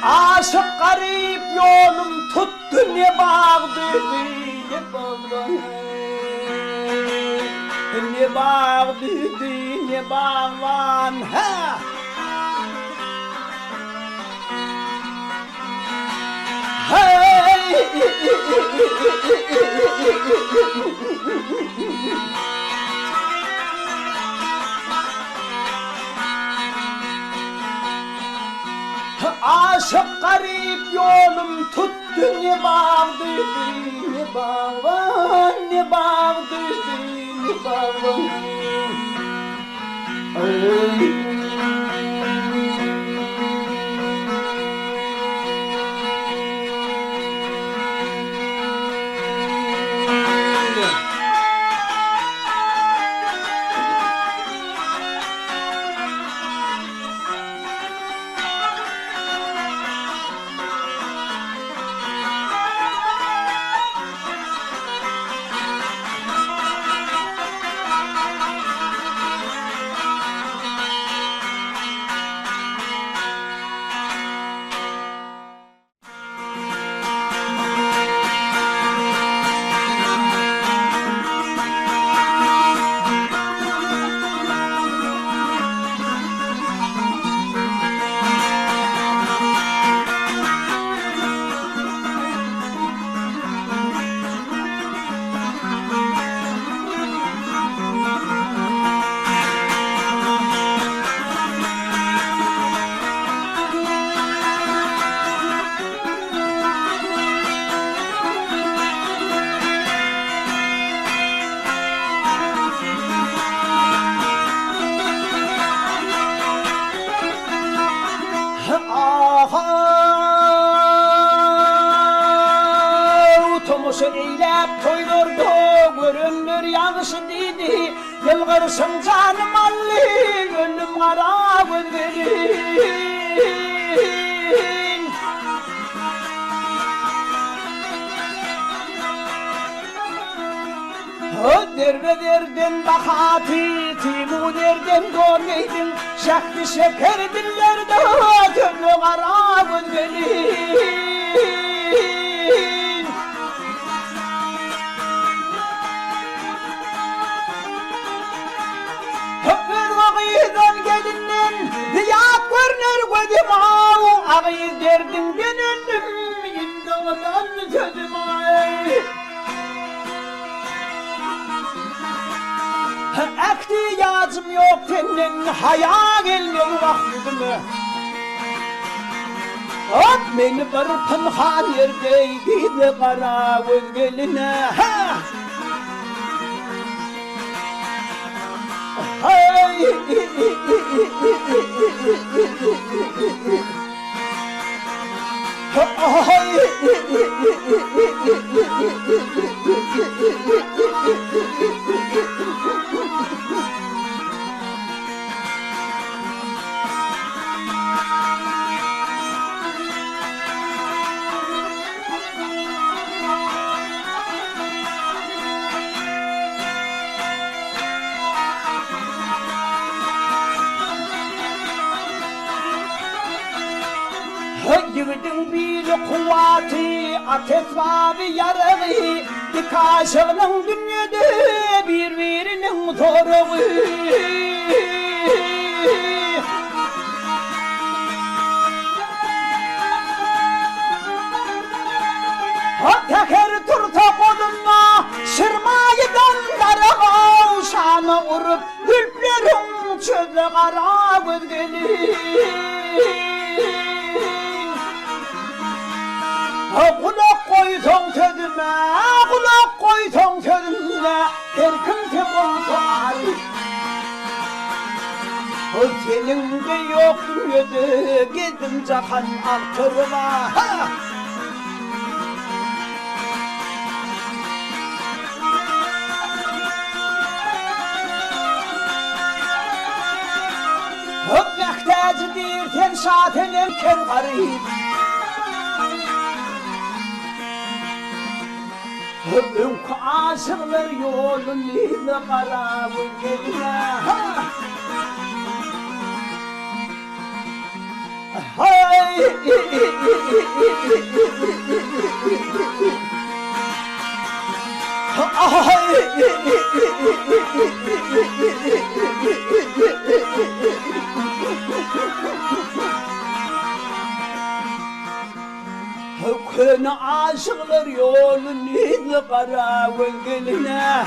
[SPEAKER 3] Aşyk garyp ýolum tutdy, ne bagdydy, ne bagdy. Ne bagdydy, ne bagban, hä! Aşyk garyp ýolum tutdy ne bagdy ne bagban ne bagdy ne bagban. Ahaw, tomaşa eýläp toýlarda görenler ýagşy diýdi, Ýylgyryşyň janym aldy, öldüm gara göz gelin. Derbe-derden bahaty, Timur erden don geýdiň, Şähdi-şeker dillerde sözle gara göz gelin. Özge gyzdan gelinden zyýat görner gözüm aw, Agyz derdiňden öldüm, indi odan sözüm aý. Ähtiýajym ýok senden, haýa gelmez wah ýüzüme. At meni bir pynhan ýerde gizle gara göz geline. Ýigidiň bili kuwwaty, at esbaby ýaragy, Iki aşygynyň dünýede bir-biriniň soragy. Säher tursa golunda şirmaýydan daraga Şana urup zülpleriň çözle gara göz gelin. Gulak goýsaň sözüme, gulak goýsaň sözüme, Her kimse bolsa aly. Seniň-de ýok dünýede gezdim jahan agtaryma. Şasenem ken garyp. Öňki aşyklar ýoluny garap gelýär. Köne aşyklar ýoluny garagöz geline.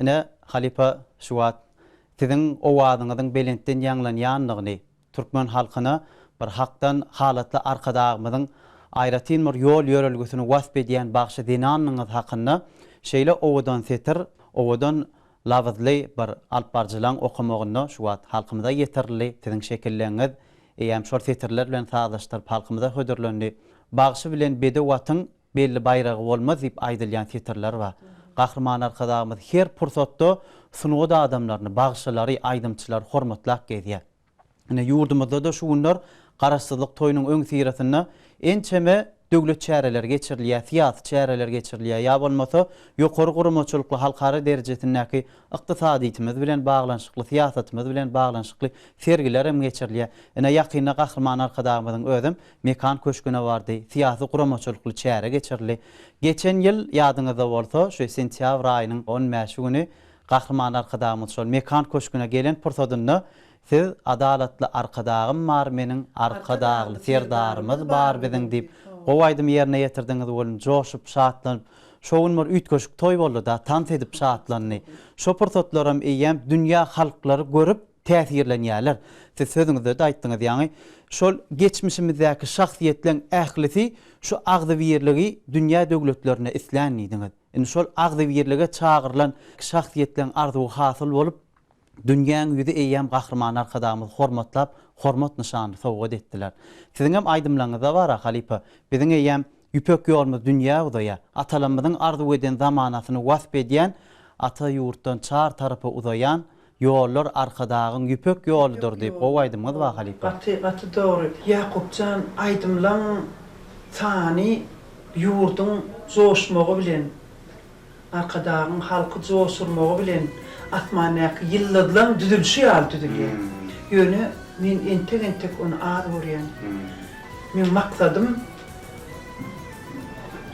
[SPEAKER 1] Ine, halypa, şu wagt siziň owazyňyzyň belentden ýaňlanýandygyny, türkmen halkyna bir hakdan halatly Arkadagymyzyň aýratyn bir ýol-ýörelgesini wasp edýän bagşy zenandygyňyz hakynda şeýle owadan setir, owadan labyzly bir alypbaryjylaň okamagynda şu wagt halkymyza ýetirildi. Siziň şekilleňiz eýýäm şol setirler bilen sazlaşdyryp halkymyza hödürlendi. Bagşy bilen bedew atyň belli baýragy bolmaz diýip aýdylýan setirler bar. Gahryman Arkadagymyz her pursatda sungat adamlaryny, bagşylary, aýdymçylary hormatlap gezýär. Ine, ýurdumyzda-da şu günler Garaşsyzlyk toýunyň öňüsyrasynda ençeme döwlet çäreleri geçirilýär, syýasy çäreler geçirilýär ýa bolmasa ýokary guramaçylykly halkara derejesindäki ykdysadyýetimiz bilen baglanyşykly, syýasatymyz bilen baglanyşykly sergiler hem geçirilýär. Ine, ýakynda Gahryman Arkadagymyzyň özem Mekan köşgüne bardy, syýasy guramaçylykly çäre geçirildi. Geçen ýyl, ýadyňyzda bolsa, şu sentýabr aýynyň on bäşi güni Gahryman Arkadagymyz şol Mekan köşgüne gelen pursadynda Siz Adalatly Arkadagym bar meniň, Arkadagly Serdarymyz bar biziň diýip, gowy aýdymy ýerine ýetirdiňiz welin, joşup, şatlanyp, şo gün bir üýtgeşik toý boldy-da, tans edip şatlandy. Şo pursatlaram eýýäm dünýä halklary görüp täsirlenýärler. Siz sözüňizde-de aýtdyňyz, ýaňy şol geçmişimizdäki şahsyýetleň ählisi şu agzybirligi dünýä döwletlerinde islän diýdiňiz. Indi şol agzybirlige çagyrylan şahsyýetleň arzuwy hasyl bolup, dünýäň ýüzi eýýäm Gahryman Arkadagymyzy hormatlap, hormat nyşanyny sowgat etdiler. Siziňem aýdymlaryňyzda bar-a, halypa, biziň eýýäm Ýüpek ýolumyz dünýä uzaýar. Atalarymyzyň arzuw eden zamanasyny wasp edýän, ata ýurtdan çar tarapa uzaýan Ýollar Arkadagyň ýüpek ýoludyr diýip gowy aýdymyňyz bar halypa.
[SPEAKER 2] Gaty gaty dogry Ýakupjan aýdymlaň sany ýurduň joşmagy bilen Arkadagyň halky joşurmagy bilen asmandaky ýyldyzlaň düzülşi ýaly düzülýär. Ýöne men entek entek ony az görýän. Meň maksadym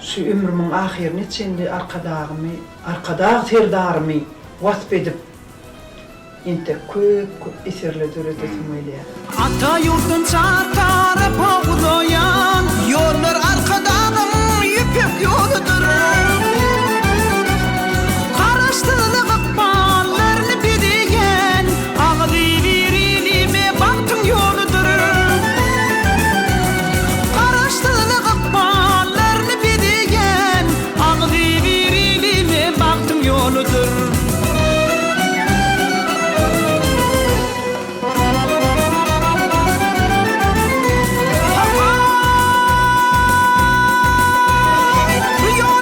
[SPEAKER 2] şu ömrümiň ahyryna çenli Arkadagymy Arkadag Serdarymy wasp edip entek köp köp eserler döredesim gelýär.
[SPEAKER 3] Ata ýurtdan çar tarapa uzaýan ýollar Arkadagyň ýüpek ýoludyr. Garaşsyzlyk ykballaryny bezeýän agzybir ilime bagtyň ýoludyr. Garaşsyzlyk ykballaryny bezeýän agzybir ilime bagtyň ýoludyr. Bu ýollar.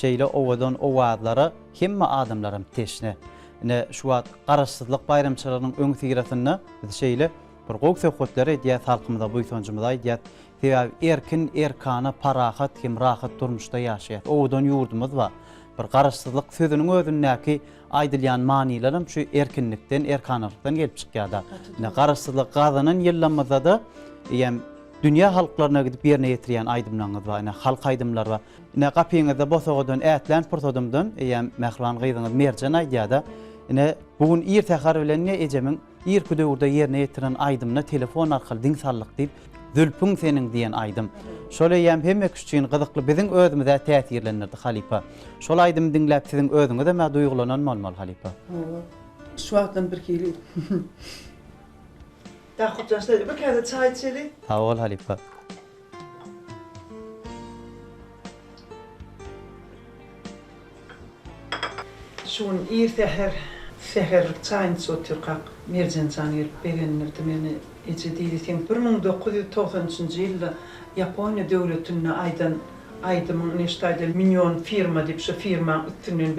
[SPEAKER 1] Şeýle owadan owazlara hemme adamlaram teşne. Ine, şu wagt Garaşsyzlyk baýramçylygynyň öňüsyrasynda biz şeýle bir gowy söhbetler edýäs, halkymyza buýsanjymyzy aýdýas. Sebäbi erkin, erkana, parahat hem rahat durmuşda ýaşaýas. Owadan ýurdumyz bar. Bir Garaşsyzlyk sözüniň özündäki aýdylýan manylaram şu erkinlikden, erkanalykdan gelip çykýar-da. Ine, Garaşsyzlygy gazanan ýyllarymyzda-da eýýäm dünýä halklaryna gidip ýerine ýetirýän aýdymlaryňyz bar. Ine, halk aýdymlary bar. Ine, gapyňyzda bosagadan ätlän pursadymdan, eýýäm mähriban gyzyňyz Merjen aýdýar-da, Ine, bu gün ir säher bilen ine ejemiň irki döwürde ýerine ýetiren aýdymyna telefon arkaly diň saldyk diýip, Zülpüň seniň diýen aýdym. Şol eýýäm hemme kişi üçin gyzykly biziň özümiz-ä täsirlendirdi halypa. Şol aýdymy diňläp siziň özüňizem-ä duýgulanan bolmaly halypa.
[SPEAKER 2] Hawa. Şu wagtam birhili. Ýakupjan şeýle bir käse çaý içeli.
[SPEAKER 1] Sag bol halypa.
[SPEAKER 2] Şu gün ir säher, säherlik çaýyny içip otyrkak, Merjen jan gelip begendirdi meni. Eje diýdi, seň 1993 nji ýylda Ýaponiýa döwletinde aýdan aýdymyň ine şu taýda Minion firma diýip şo firmaň üstünden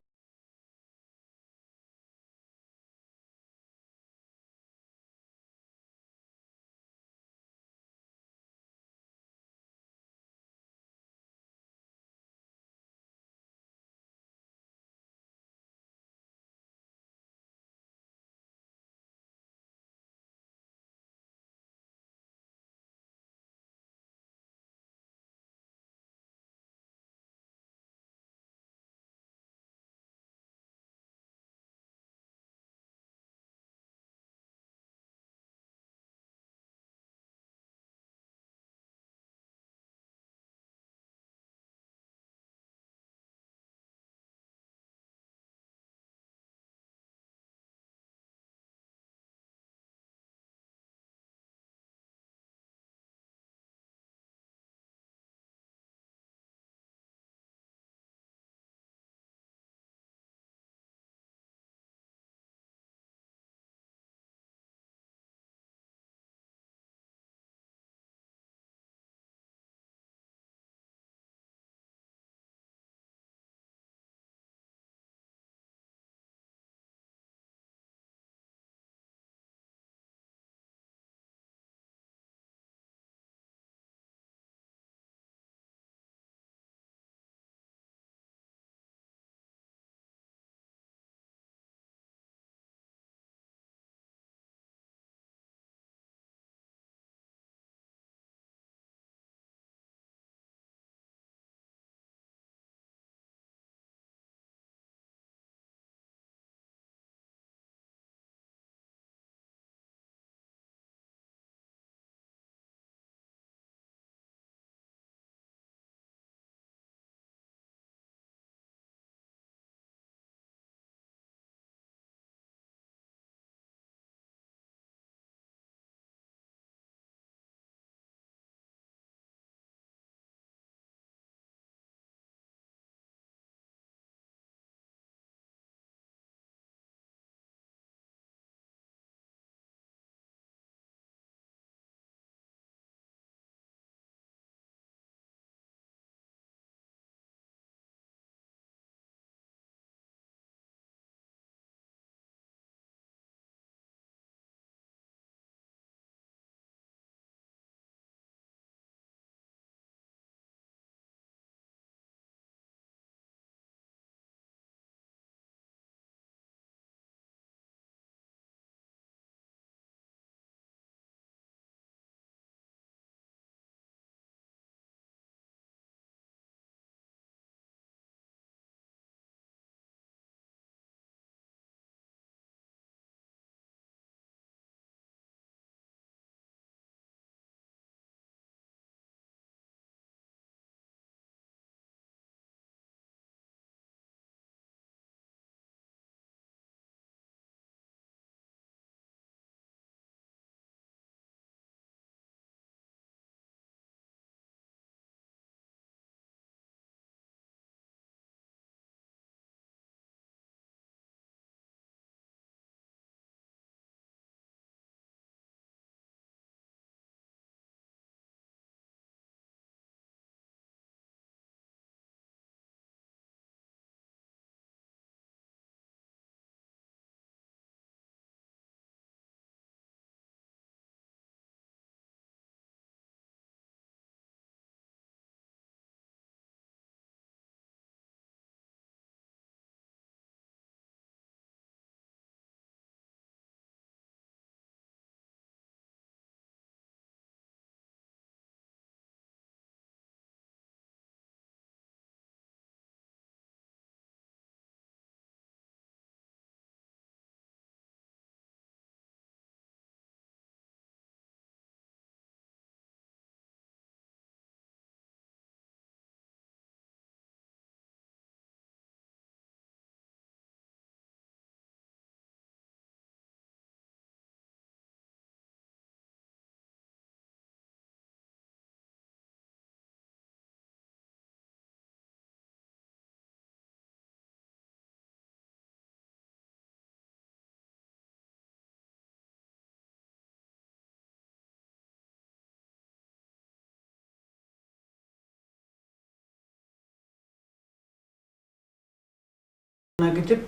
[SPEAKER 2] Gidip,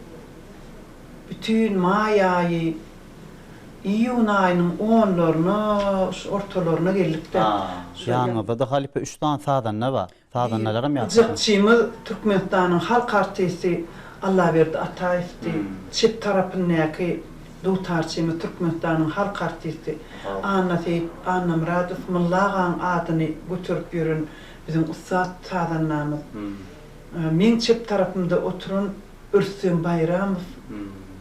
[SPEAKER 2] bütin maý aýy, iýun aýynyň onlaryna, şu ortalaryna geldik-de.
[SPEAKER 1] Ýanyňyzda-da halypa üç sany sazanda bar. Sazandalaram ýatladyň.
[SPEAKER 2] Gyjakçymyz Türkmenistanyň halk artisti Allaberdi Ataýewdi. Çep tarapyndaky dutarçymyz Türkmenistanyň halk artisti Annaseýit Annamyradow Mylla agaň adyny göterip ýören biziň ussat sazandamyz. Meň çep tarapymda oturan Rüstem Baýramow,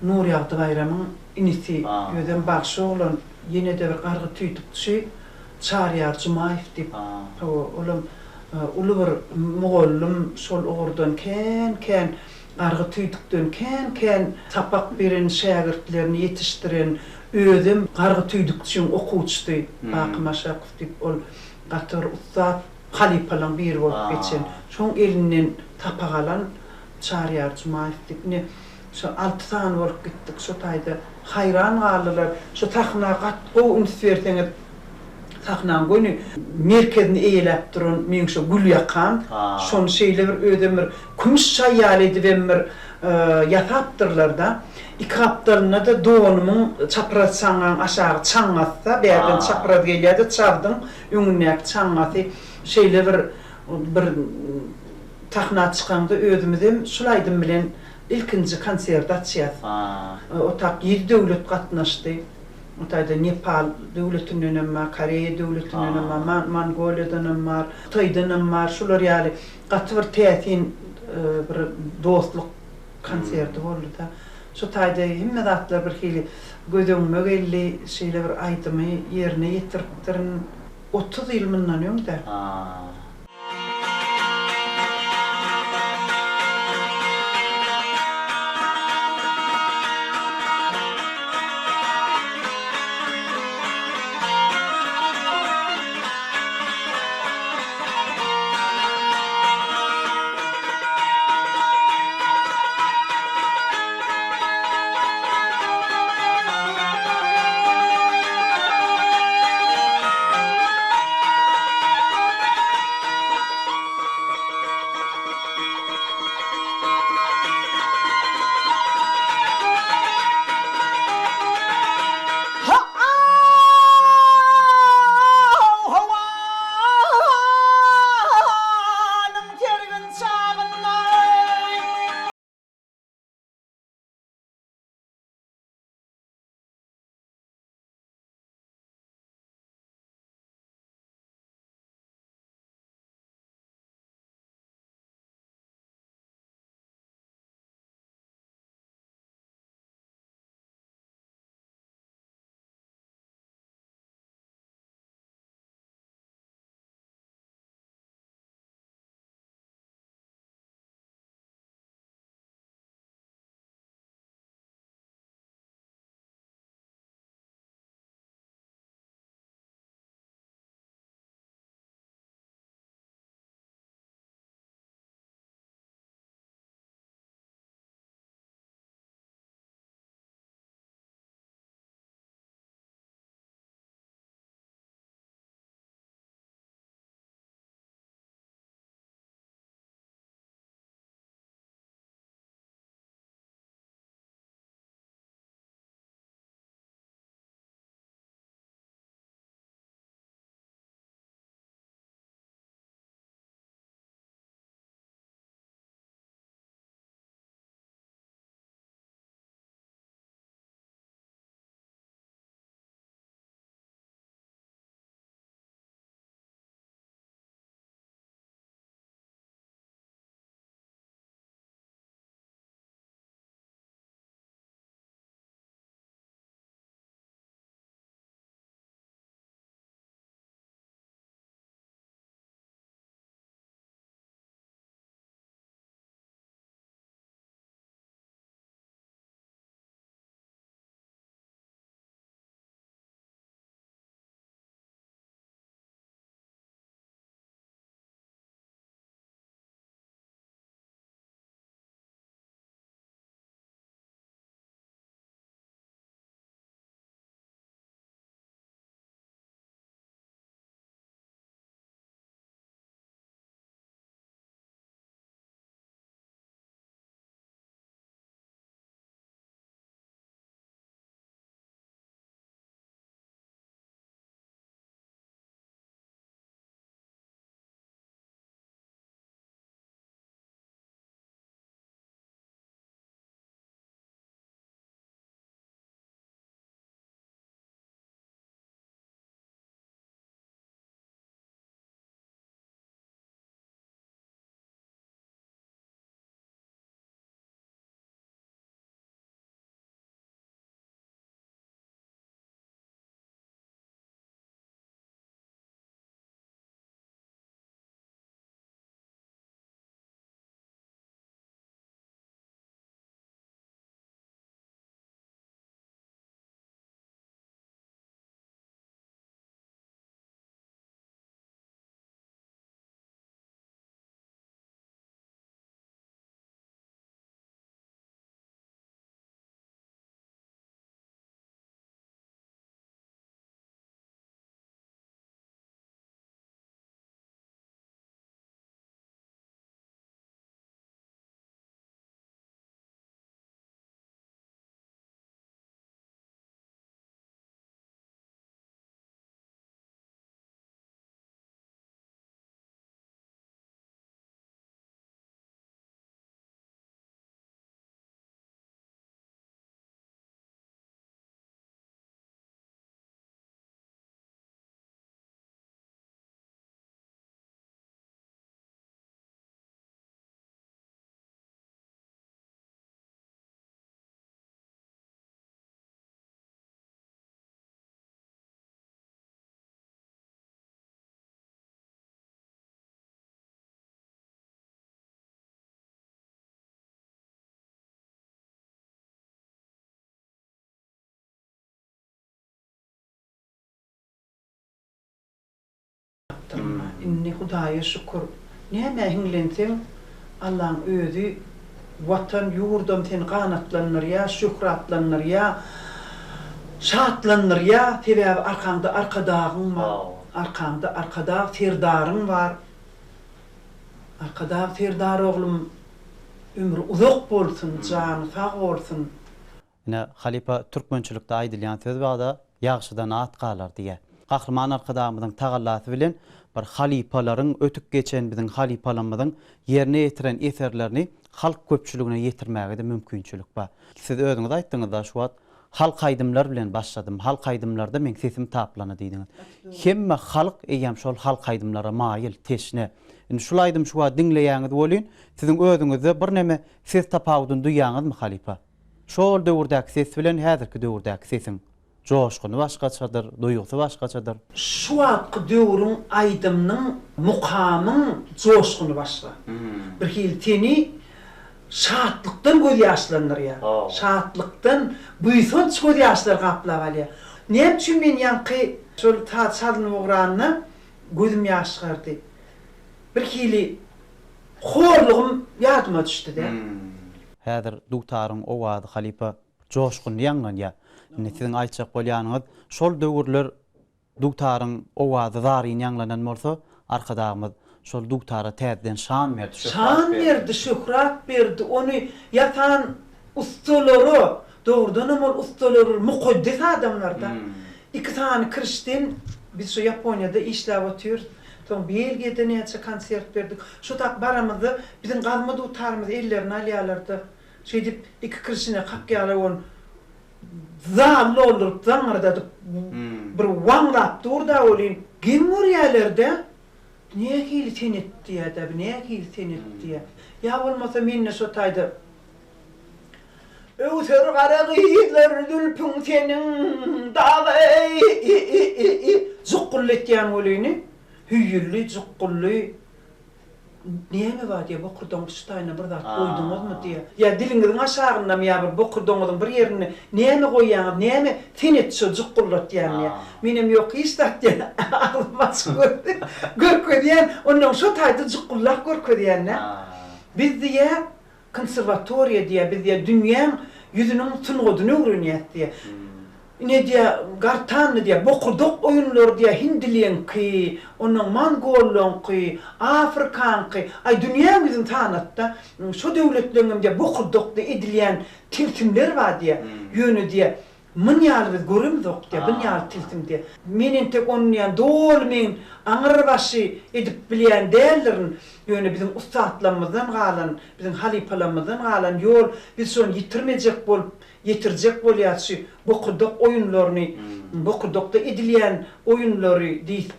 [SPEAKER 2] Nurýagdy Baýramyň inisi, özem bagşy oglan, ýene-de bir gargy tüýdükçi Çaryýar Jumaýew diýip, hawa, olam uly bir mugallym, şol ugurdan kän-kän gargy tüýdükden kän-kän sapak beren, şägirtlerini ýetişdiren, özem gargy tüýdükçiň okuwçysy Baky Maşakow diýip, ol gaty bir ussat halypalaň biri bolup geçen, şoň elinden sapak alan Çaryýar Jumaýew diýip, ine, şo alty sany bolup gitdik, şo taýda haýran galdylar. Şo sahna gat gowy üns berseňiz, sahnaň göni merkezini eýeläp duran meň şo gül ýakam, şony şeýle bir özem bir kümüş çaý ýaly edibem bir ýasapdyrlar-da. Iki gapdalynda-da donumyň çapraz çaňňaň aşagy çaňňasy-da, bärden çapraz gelýär-de çabdyň Öňündäki çaňňasy şeýle bir bir sahna çykaňda özümizem şul aýdym bilen ilkinji konserti açýas. Otak ýedi döwlet gatnaşdy. O taýda Nepal döwletindenem bar, Koreýa döwletindenem bar, Mongoliýadanam bar, Hytaýdanam bar. Şular ýaly gaty bir täsin bir dostluk konserti boldy-da. Şo taýda hemme zatlar bir hili göz öňüme geldi. Şeýle bir aýdymy ýerine ýetiripdirin. 30 ýyl mundan öň-dä. Emma indi Hudaýa şükür, nämä hiňlenseň, Allaň özi Watan, ýurdam seni ganatlandyrýar, şöhratlandyrýar, şatlandyrýar. Sebäbi arkaňda Arkadagyň bar, arkaňda Arkadag Serdaryň bar. Arkadag Serdar oglum ömri uzak bolsun, jany sag bolsun.
[SPEAKER 1] Ine, halypa türkmençilikde aýdylýan söz barda, Ýagşydan at galar diýýär. Gahryman Arkadagymyzyň tagallasy bilen bir halypalaryň, ötüp geçen biziň halypalarymyzyň ýerine ýetiren eserlerini halk köpçüligine ýetirmäge-de mümkinçilik bar. Siz özüňiz aýtdyňyz-da şu wagt halk aýdymlar bilen başladym, halk aýdymlarda meň sesim taplany diýdiňiz. Hemme halk eýýäm şol halk aýdymlara maýyl, teşne. Indi şul aýdymy şu wagt diňleýäňiz welin, siziň özüňizde birneme ses tapawudyny duýýaňyzmy halypa? Şol döwürdäki ses bilen häzirki döwürdäki sesiň joşguny başgaçadyr, duýgusy başgaçadyr.
[SPEAKER 2] Şu wagtky döwrüň aýdymynyň, mukamyň joşguny başga. Birhili seni şatlykdan gözýaşlandyrýar. Şatlykdan buýsanç gözýaşlary gaplap alýar. Näme üçin men ýaňky şol saz çalnyp ugranda gözüm ýaşgardy. Birhili Horlugym ýadyma düşdi-de.
[SPEAKER 1] Häzir dutaryň owazy halypa joşgunly ýaňlanýar. Indi siziň aýtjak bolýanyňyz, şol döwürler dutaryň owazy zaryn ýaňlanan bolsa, Arkadagymyz şol dutara täzeden şan berdi, şöhrat
[SPEAKER 2] Şan
[SPEAKER 1] berdi.
[SPEAKER 2] berdi, şöhrat berdi. Ony ýasan ussalara, dogrudanam ol ussalar bir mukaddes adamlar-da. Iki sany kirişden biz şu Ýaponiýada işläp otyrys. Soň Belgiýada näçe konsert berdik. Şo tak baramyzda biziň gazma dutarymyzy ellerine alýarlar-da, şeýdip iki kirişine kakýarlar ony zal dolduryp zaňňyrdadyp bir waňlap dur-da welin, geň görýärler-dä, nähili senet diýýär-dä, bu nähili senet diýýär. Ýa bolmasa mende şo taýda
[SPEAKER 3] Öwser gara gyzlar zülpüň seniň dagy.
[SPEAKER 2] Jukgully etýän welini, hüýýülli, jukgully näme bar diýýär, bokurdagyň şu taýyna bir zat goýduňyzmy diýýär. Ýa diliňiziň aşagyndamy ýa bir bokurdagyňyzyň bir ýerinde näme goýýaňyz, näme senet şo jukgullatýan diýýär. Menem ýok hiç zat diýýän, agzym açyk görkezýän, onnoň şo taýda jukgullap görkezýän-dä. Biz diýýär, Konserwatoriýa diýýär, biz diýýär, dünýäň ýüzüniň sungatyny öwrenýäs diýýär. Ine diýýär, gartandy diýýär, bokurdak oýunlary diýýär, hindileňki, onnoň mongollaňky, afrikaňky, aý dünýäň ýüzüni sanatda, şo döwletleňem diýýär, bokurdakda edilýän tilsimler bar diýýär. Ýöne diýýär, Mun ýaly biz göremzok diýýär, bun ýaly tilsim diýýär. Men entek ony diýýän doly men aňyrbaşy edip bilýän däldirin, ýöne biziň ussatlarymyzdan galan, biziň halypalarymyzdan galan ýol, biz şony ýitirmejek bolup, ýetirjek bolýas şu bokurdak oýunlaryny, bokurdakda edilýän oýunlary diýip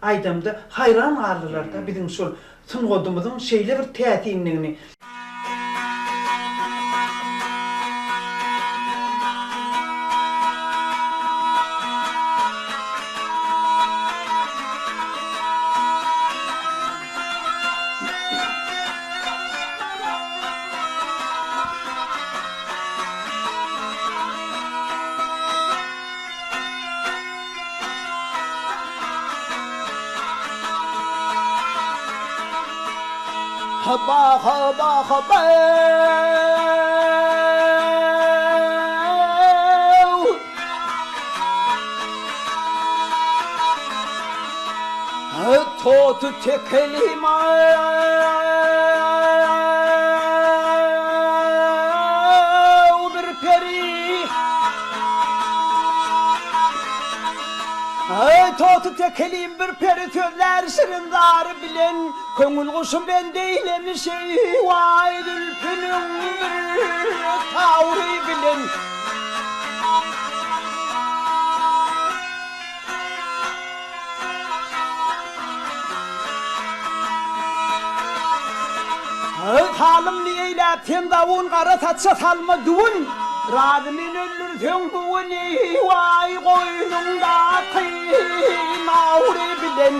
[SPEAKER 2] aýdamda haýran galdylar-da biziň şol sungadymyzyň şeýle bir täsinligini.
[SPEAKER 3] Baha baha bew. Totu tekelim bir peri. Aý, toty tekelim bir peri sözlär şirin zary bilen, Köňül guşum bende eýlemiş eý, waý, zülpüniň bir tawry bilen. Halymny eýläp sen zabun gara saça salma düwün, Razy men öldürseň bu gün eý waý goýnuňdaky nawry bilen.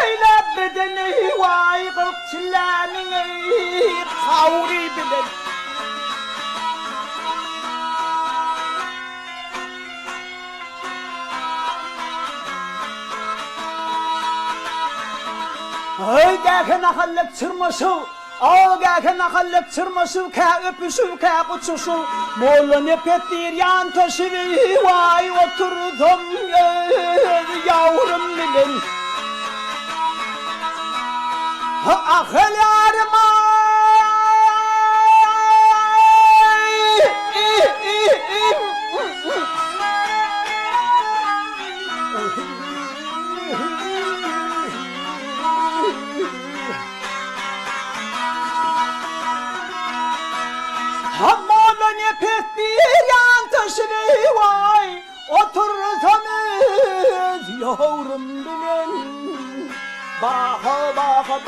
[SPEAKER 3] eýläp bedeni, waý, 40 çilläniň gawry bilen. Öý gähe nahallap çyrmaşyp, aw gähe nahallap çyrmaşyp, kä öpüşip, kä guçuşyp, Molla Nepes diýr ýan taşyp, waý otursam öz ýawrym bilen. Ah ýarym aý. Hamala nepes bir ýan taşyny waý otursam öz ýowrum bilen baha baha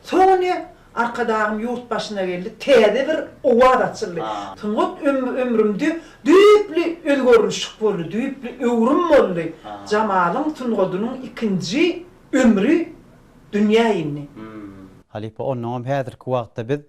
[SPEAKER 2] Soň ine, Arkadagym ýurt başyna geldi, täze bir owaz açyldy. Sungat ömrümde düýpli özgerlişik boldy, düýpli öwrüm boldy. Jamalyň sungatynyň ikinji ömri dünýä indi.
[SPEAKER 1] Halypa, onnoňam häzirki wagtda biz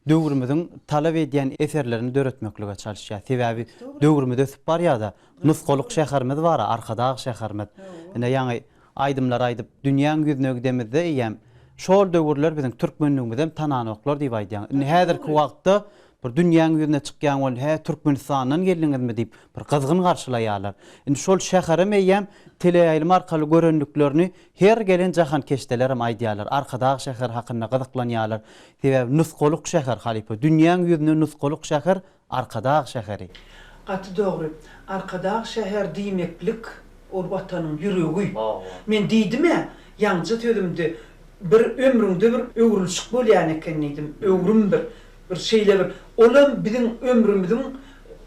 [SPEAKER 1] döwrümiziň talap edýän eserlerini döretmeklige çalyşýas. Sebäbi döwrümiz ösüp barýar-da. Nusgalyk şäherimiz bar-a, Arkadag şäherimiz. Ine, ýaňy aýdymlar aýdyp, dünýäň ýüzüne gidemizde eýýäm şol döwürler biziň türkmenligimizem tananoklar diýip aýdýaň. Indi häzirki wagtda bir dünýäň ýüzüne çykýaň welin, hä, Türkmenistandan geldiňizmi diýip, bir gyzgyn garşylaýarlar. Indi şol şäherem eýýäm teleýaýlym arkaly görendiklerini her gelen jahankeşdelerem aýdýarlar. Arkadag şäheri hakynda gyzyklanýarlar. Sebäbi nusgalyk şäher halypa. Dünýäň ýüzüne nusgalyk şäher Arkadag şäheri.
[SPEAKER 2] Gaty dogry. Arkadag şäher diýmeklik ol Watanyň ýüregi. Men diýdim-ä, ýaňja sözümde bir ömrüňde bir öwrülişik bolýan eken diýdim. Öwrüm bir. Bir şeýle bir olam biziň ömrümiziň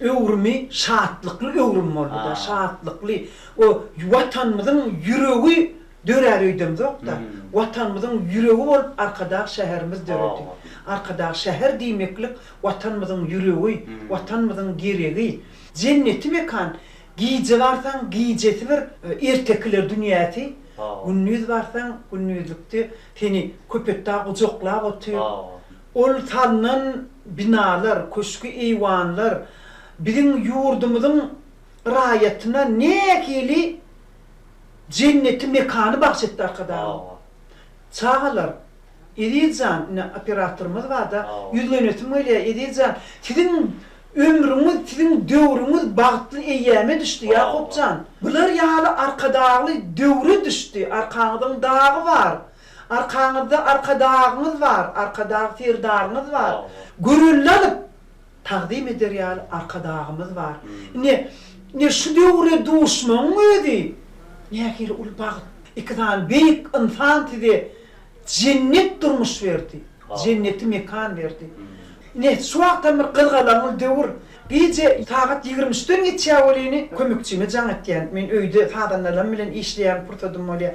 [SPEAKER 2] öwrümi şatlykly öwrüm boldy-da, şatlykly. O Watanymyzyň ýüregi dörär öýdemzok-da. Watanymyzyň ýüregi bolup Arkadag şäherimiz döredi. Arkadag şäher diýmeklik Watanymyzyň ýüregi, Watanymyzyň geregi. Jenneti mekan. Gije barsaň, gijesi bir ertekiler dünýäsi. Gündiz barsaň, gündizlikde seni Köpetdag gujaklap otyr. Ol salnan binalar, köşgi-eýwanlar biziň ýurdumyzyň raýatyna nähili jenneti mekany bagş etdi Arkadagym. Çagalar, Eziz jan, ine operatorymyz barda, ýüzlenesim gelýär, Eziz jan, siziň ömrüňiz, siziň döwrüňiz bagtly eýýäme düşdi, Ýakup jan. Bular ýaly Arkadagly döwre düşdi, arkaňyzyň dagy bar. Arkaňyzda Arkadagyňyz bar, Arkadag Serdaryňyz bar. Görelde alyp, tagzym eder ýaly Arkadagymyz bar. Ine, ine şu döwre duşmagyň özi nähili uly bagt. Iki sany beýik ynsan size jennet durmuş berdi, jenneti mekan berdi. Ine, şu wagtam bir gyzgalaňly döwür. Gije sagat ýigrimi üçden geçýär welini, kömekçime jaň etýän. Men öýde sazandalarym bilen işleýän pursadym bolýar.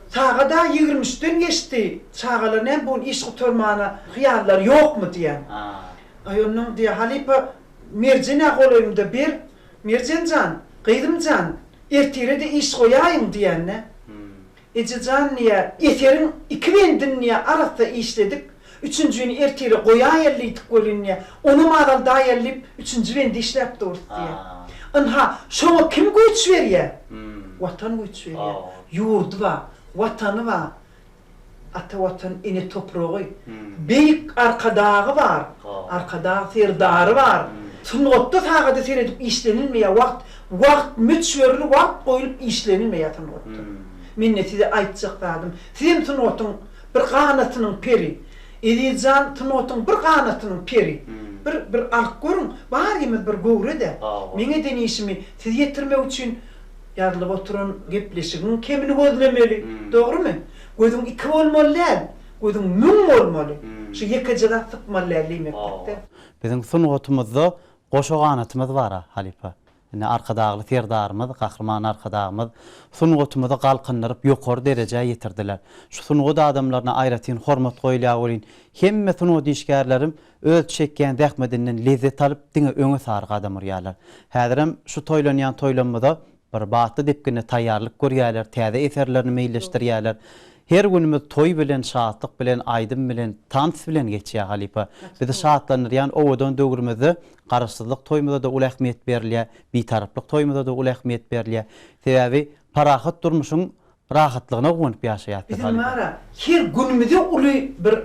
[SPEAKER 2] Sagada ýigrimi üçden geçdi, çagalar näme bu gün iş gutarmana hyýallary ýokmy diýýän. Aý onnoň diýýär, halypa Merjen-ä golaýymda ber, Merjen jan, gyzym jan, ertire-de iş goýaýyň diýende. Eje jan diýýär, eseriň iki bendini diýýär arassa işledik, üçünjini ertire goýaýaly diýdik welin diýýär, onam azaldaýaly diýip, üçünji bendi işläp durus diýýär. Ynha, şoňa kim güýç berýär? Watan güýç berýär. Ýurdy bar, Watany bar, Ata Watan, ene topragy, Beýik Arkadagy bar, Arkadag Serdary bar. Sungatda sagada seredip işlenilmeýär, wagt, wagt möçberli wagt goýlup işlenilmeýär sungatda. Mende size aýtjak zadym, sizem sungatyň bir ganatynyň peri. Ezizjan sungatyň bir ganatynyň peri. Bir, bir alyp görüň, barymyz bir göwre-dä. Meň eden işimi siz ýetirmek üçin Ýazylyp oturan gepleşigiň kemini gözlemeli. Dogrumy? Gözüň iki bolmaly däl. Gözüň müň bolmaly. Şu ýekeje zat sypmaly däl diýmeklikde.
[SPEAKER 1] Biziň sungatymyzda goşa ganatymyz bar-a, halypa. Ine, Arkadagly Serdarymyz, Gahryman Arkadagymyz sungatymyzy galkyndyryp, ýokary derejä ýetirdiler. Şu sungat adamlaryna aýratyn hormat goýulýar welin, hemme sungat işgärlerim öz çekýän zähmedinden lezzet alyp, diňe öňe sary gadam urýarlar. Häzirem şu toýlanýan toýlamyza bir batly depginde taýýarlyk görýärler, täze eserlerini meýilleşdirýärler. Her günümiz toý bilen, şatlyk bilen, aýdym bilen, tans bilen geçýär, halypa. Bizi şatlandyrýan owadan döwrümizde Garaşsyzlyk toýumyza-da uly ähmiýet berilýär, Bitaraplyk toýumyza-da uly ähmiýet berilýär. Sebäbi parahat durmuşyň rahatlygyna guwanyp ýaşaýarys biz
[SPEAKER 2] Biziň
[SPEAKER 1] halypa.
[SPEAKER 2] bar-a, her günümize uly bir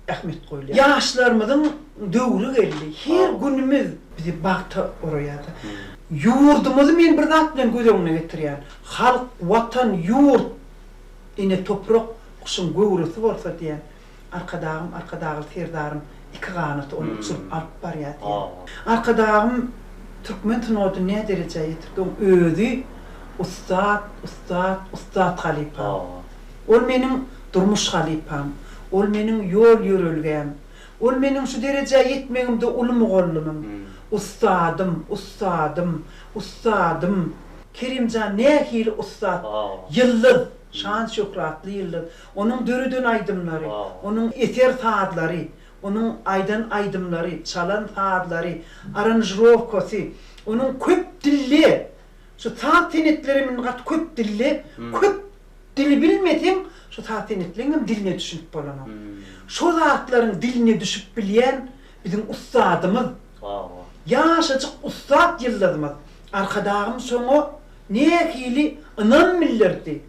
[SPEAKER 2] ähmiýet goýulýar. Ýaşlarymyzyň döwri geldi. Her günümiz bizi bagta oraýar-da. Ýurdumyzy men bir zat bilen göz öňüne getirýän. Halk, Watan, ýurt, ene toprak guşuň göwresi bolsa diýýän. Arkadagym, Arkadagly Serdarym iki ganaty ony uçuryp alyp barýar diýýär. Arkadagym türkmen sungatyny nä derejä ýetirdi, oň özi ussat, ussat, ussat halypam. Ol meniň durmuş halypam. Ol meniň ýol-ýörelgäm. Ol meniň şu derejä ýetmegimde uly mugallymym. Ussadym, ussadym, ussadym. Kerimjan nähili ussat, ýyldyz, şan-şöhratly ýyldyz. Onuň döreden aýdymlary, onuň eser sazlary, onuň aýdan aýdymlary, çalan sazlary, aranžirowkasy, onuň köp dilli, şu saz senetleri men gaty köp dilli, köp dili bilmeseň, şu saz senetleňem diline düşünip bolanok. Şo zatlaryň diline düşüp bilýän biziň ussadymyz, ýaşajyk ussat ýyldyzymyz Arkadagym şoňa nähili ynam bildirdi.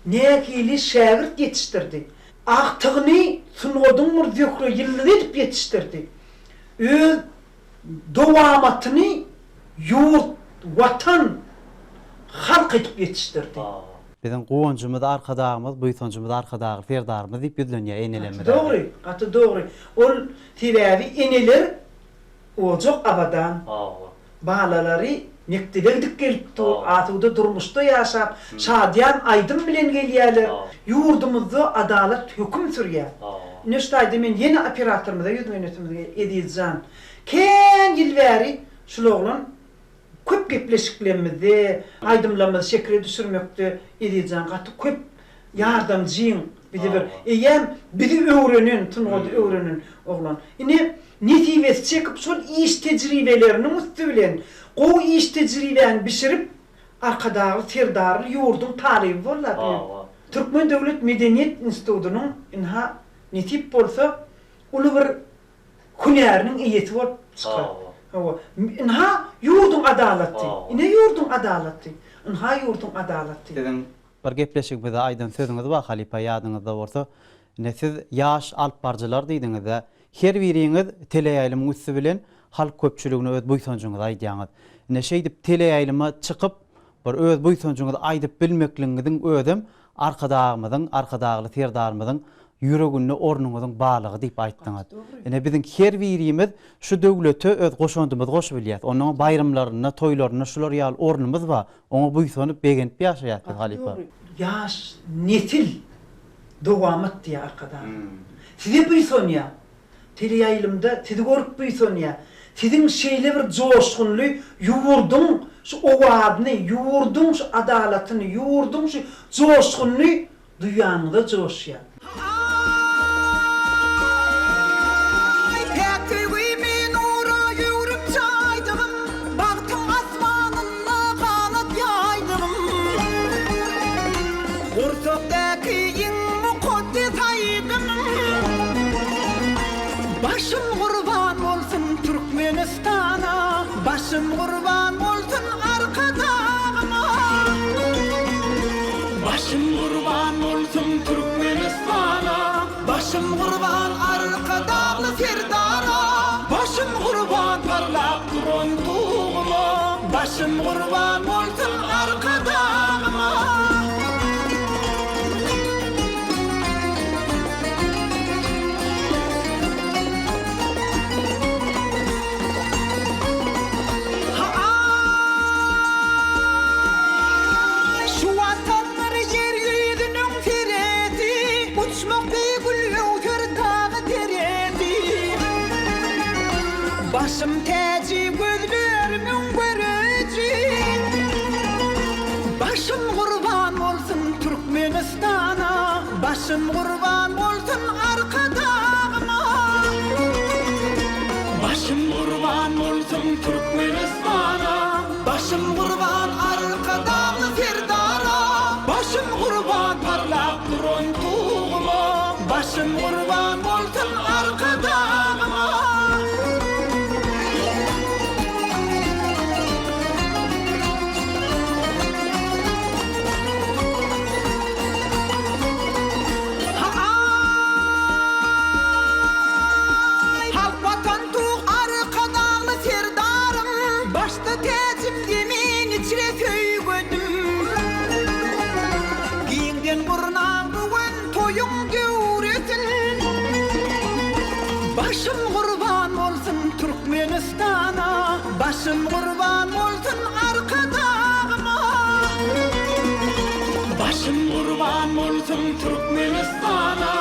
[SPEAKER 2] Nähili şägirt ýetişdirdi. Agtygyny sungatyň bir zöhre ýyldyzy edip ýetişdirdi. Öz dowamatyny ýurt, Watan, halk edip ýetişdirdi.
[SPEAKER 1] Biziň guwanjymyz Arkadagymyz, buýsanjymyz Arkadagly Serdarymyz diýip ýüzlenýär enelerimiz.
[SPEAKER 2] Gaty dogry, gaty dogry. Ol sebäbi eneler ojak abadan. Balalary mekdebe gidip gelip dur, asuda durmuşda ýaşap, şadyýan aýdym bilen gelýärler. Ýurdumyzda adalat höküm sürýär. Ine şu taýda men ýene operatorymyza ýüzlenesimiz gelýär, Ezizjan. Kän ýyl bäri şul oglan köp gepleşiklerimizde, aýdymlarymyzy şekile düşürmekde Ezizjan gaty köp ýardamjyň, bizi bir eýýäm bizi öwrenen, sungaty öwrenen oglan. Ine, Nesibesi çekip şol iş tejribeleriniň üsti bilen gowy iş tejribäni bişirip Arkadagly Serdarly ýurduň talyby boldy bu. Türkmen döwlet medeniýet institudynyň ynha nesip bolsa uly bir hünäriniň eýesi bolup çykar. Hawa. Ynha ýurduň adalaty. Ine ýurduň adalaty. Ynha ýurduň adalaty.
[SPEAKER 1] Siziň Bir gepleşigimizde aýdan sözüňiz bar halypa ýadyňyzda bolsa, ine siz ýaş alypbaryjylar diýdiňizde, her biriňiz teleýaýlymyň üsti bilen halk köpçüligine öz buýsanjyňyzy aýdýaňyz. Ine şeýdip teleýaýlyma çykyp bir öz buýsanjyňyzy aýdyp bilmekligiňiziň özem Arkadagymyzyň, Arkadagly Serdarymyzyň ýüreginde ornuňyzyň barlygy diýip aýtdyňyz. Ine biziň her birimiz şu döwlete öz goşandymyzy goşup bilýäs. Onuň baýramlarynda, toýlarynda şular ýaly ornumyz bar. Oňa buýsanyp, begenip ýaşaýas biz halypa.
[SPEAKER 2] Ýaş nesil dowamat diýýär Arkadagymyz. Size buýsanýar. Teleýaýlymda sizi görüp buýsanýar. Siziň şeýle bir joşgunly ýurduň şu owazyny, ýurduň şu adalatyny, ýurduň şu joşgunyny Duýanyňyza joşýar.
[SPEAKER 5] Aý, päk söýgimi nura ýüwrüp çaýdygym, Bagtyň asmanynda ganat ýaýdygym. Gursakdaky iň mukaddes aýdymym. Başym gurban bolsun Türkmenistana, Başym gurban bolsun Arkadagyma. Başym gurban bolsun Türkmenistana, Başym gurban Arkadagly Serdara, Başym gurban parlap duran Tuguma, Başym gurban bolsun Arkadagyma. Ha-aý! Şu Watandyr ýer ýüzüniň seresi, Uçmak deý gül öwsüp. Başym täji gözlerimiň göreji Başym gurban bolsun Türkmenistana Başym gurban bolsun Arkadagyma Başym gurban bolsun Türkmenistana Başym gurban Arkadagly Serdara Başym gurban parlap duran Tuguma Başym gurban bolsun Arkadagyma. Ha-aý! Halk Watan Tug Arkadagly Serdarym Başda täjim zemin içre söýgüdim Giňden gurnaň bu gün toýuň döwresin Başym gurban bolsun Türkmenistana Başym gurban bolsun Arkadagyma Başym gurban bolsun Türkmenistana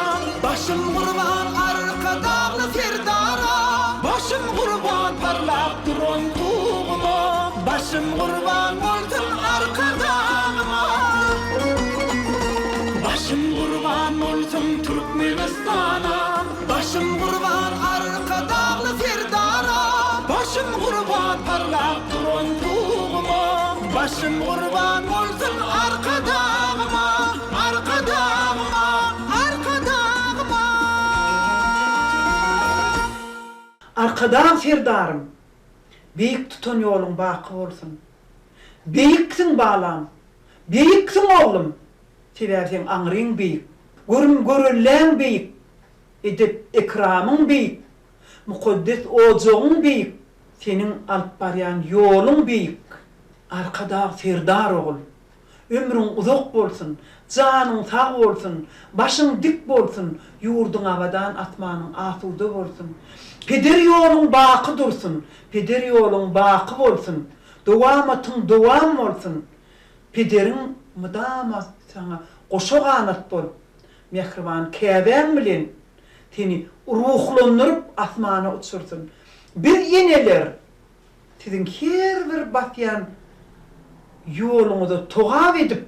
[SPEAKER 5] Başym gurban Arkadagly Serdara Başym gurban parlap duran Tuguma Başym gurban bolsun Arkadagyma Başym gurban bolsun Türkmenistana Başym gurban Arkadagly Serdara Başym gurban parlap duran Tuguma Başym gurban bolsun Arkadagyma Arkadagyma Arkadagyma.
[SPEAKER 2] Arkadag Serdarym, beýik tutan ýoluň baky bolsun. Beýiksiň balam, beýiksiň oglum, sebäbi seň aňryň beýik, görüm-görelläň beýik, edep-ekramyň beýik, mukaddes ojagyň beýik, seniň alyp barýan ýoluň beýik. Arkadag Serdar ogul, Ömrüň uzak bolsun, janyň sag bolsun, başyň dik bolsun, ýurduň abadan, asmanyň asuda bolsun. Peder ýoluň baky dursun, peder ýoluň baky bolsun, dowamatyň dowam bolsun. Pederiň mydama saňa goşa ganat bolup, mähriban käbäň bilen seni ruhlandyryp asmana uçursyn. Biz eneler Siziň her bir basýan ýoluňyza togap edip,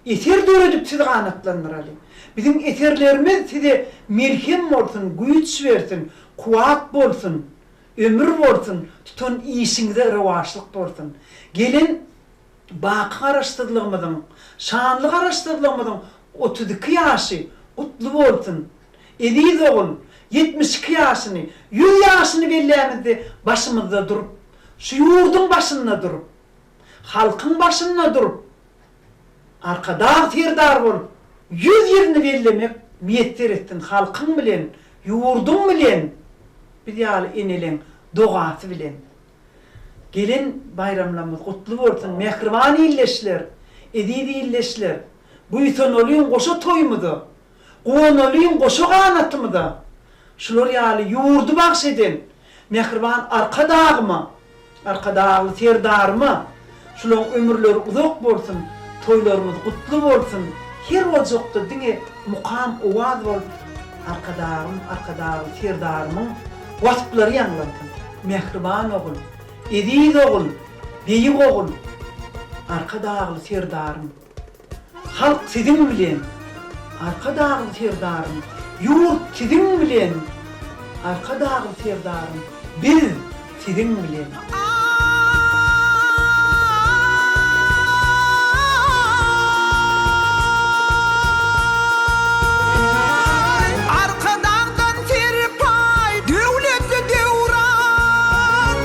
[SPEAKER 2] eser döredip sizi ganatlandyraly. Biziň eserlerimiz size melhem bolsun, güýç bersin, kuwwat bolsun, ömür bolsun, tutan işiňize rowaçlyk bolsun. Gelen baky Garaşsyzlygymyzyň, şanly Garaşsyzlygymyzyň 32 ýaşy gutly bolsun! Eziz ogul, 72 ýaşyny, 100 ýaşyny bellämizde başymyzda durup, şu ýurduň başynda durup, halkyň başynda durup, Arkadag Serdar bolup, 100 ýylyny bellemek miýesser etsin halkyň bilen, ýurduň bilen, biz ýaly eneleň dogasy bilen. Gelen baýramlarymyz gutly bolsun, mähriban ildeşler, eziz ildeşler! Buýsanalyň goşa toýumyza, guwanalyň goşa ganatymyza! Şular ýaly ýurdy bagş eden mähriban Arkadagyma, Arkadagly Serdaryma şulaň ömürleri uzak bolsun, toýlarymyz gutly bolsun, her ojakda diňe mukam owaz bolup Arkadagym, Arkadagly Serdarymyň wasplary ýaňlansyn. Mähriban ogul, eziz ogul, beýik ogul, Arkadagly Serdarym! Halk siziň bilen, Arkadagly Serdarym, ýurt siziň bilen, Arkadagly Serdarym, biz siziň bilen!
[SPEAKER 5] Aý, Arkadagdan serpaý, döwletli döwran.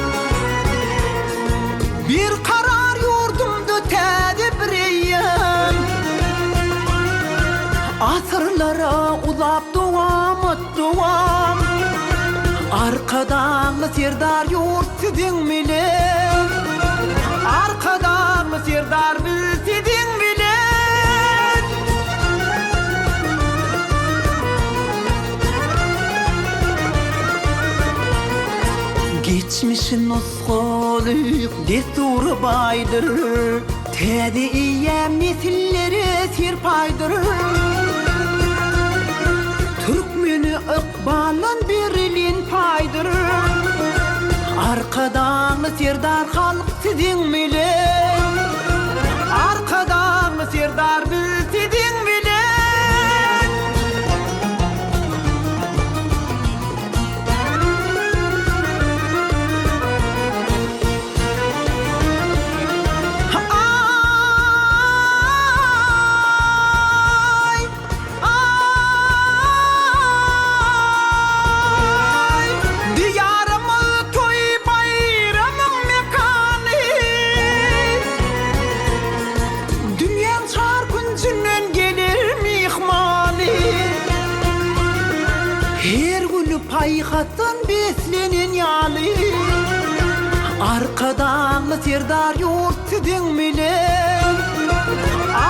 [SPEAKER 5] Berkarar ýurdumda täze bir eýýam. Asyrlara uzap dowamat dowam. Arkadagly Serdar ýurt siziň bilen. Arkadagly Serdar biz siziň bilen. Geçmişi nusgalyk dessura baýdyr, Täze eýýäm nesillere serpaýdyr. Türkmene ykbaldan berilen paýdyr. Arkadagly Serdar halk siziň bilen Arkadagly Serdar biz siziň bilen. Aý! Aý! Diýarymyz toý-baýramyň mekany. Dünýäň çar künjünden geler myhmany. Her güni paýhasdan beslenen ýaly. Arkadagly Serdar ýurt siziň bilen.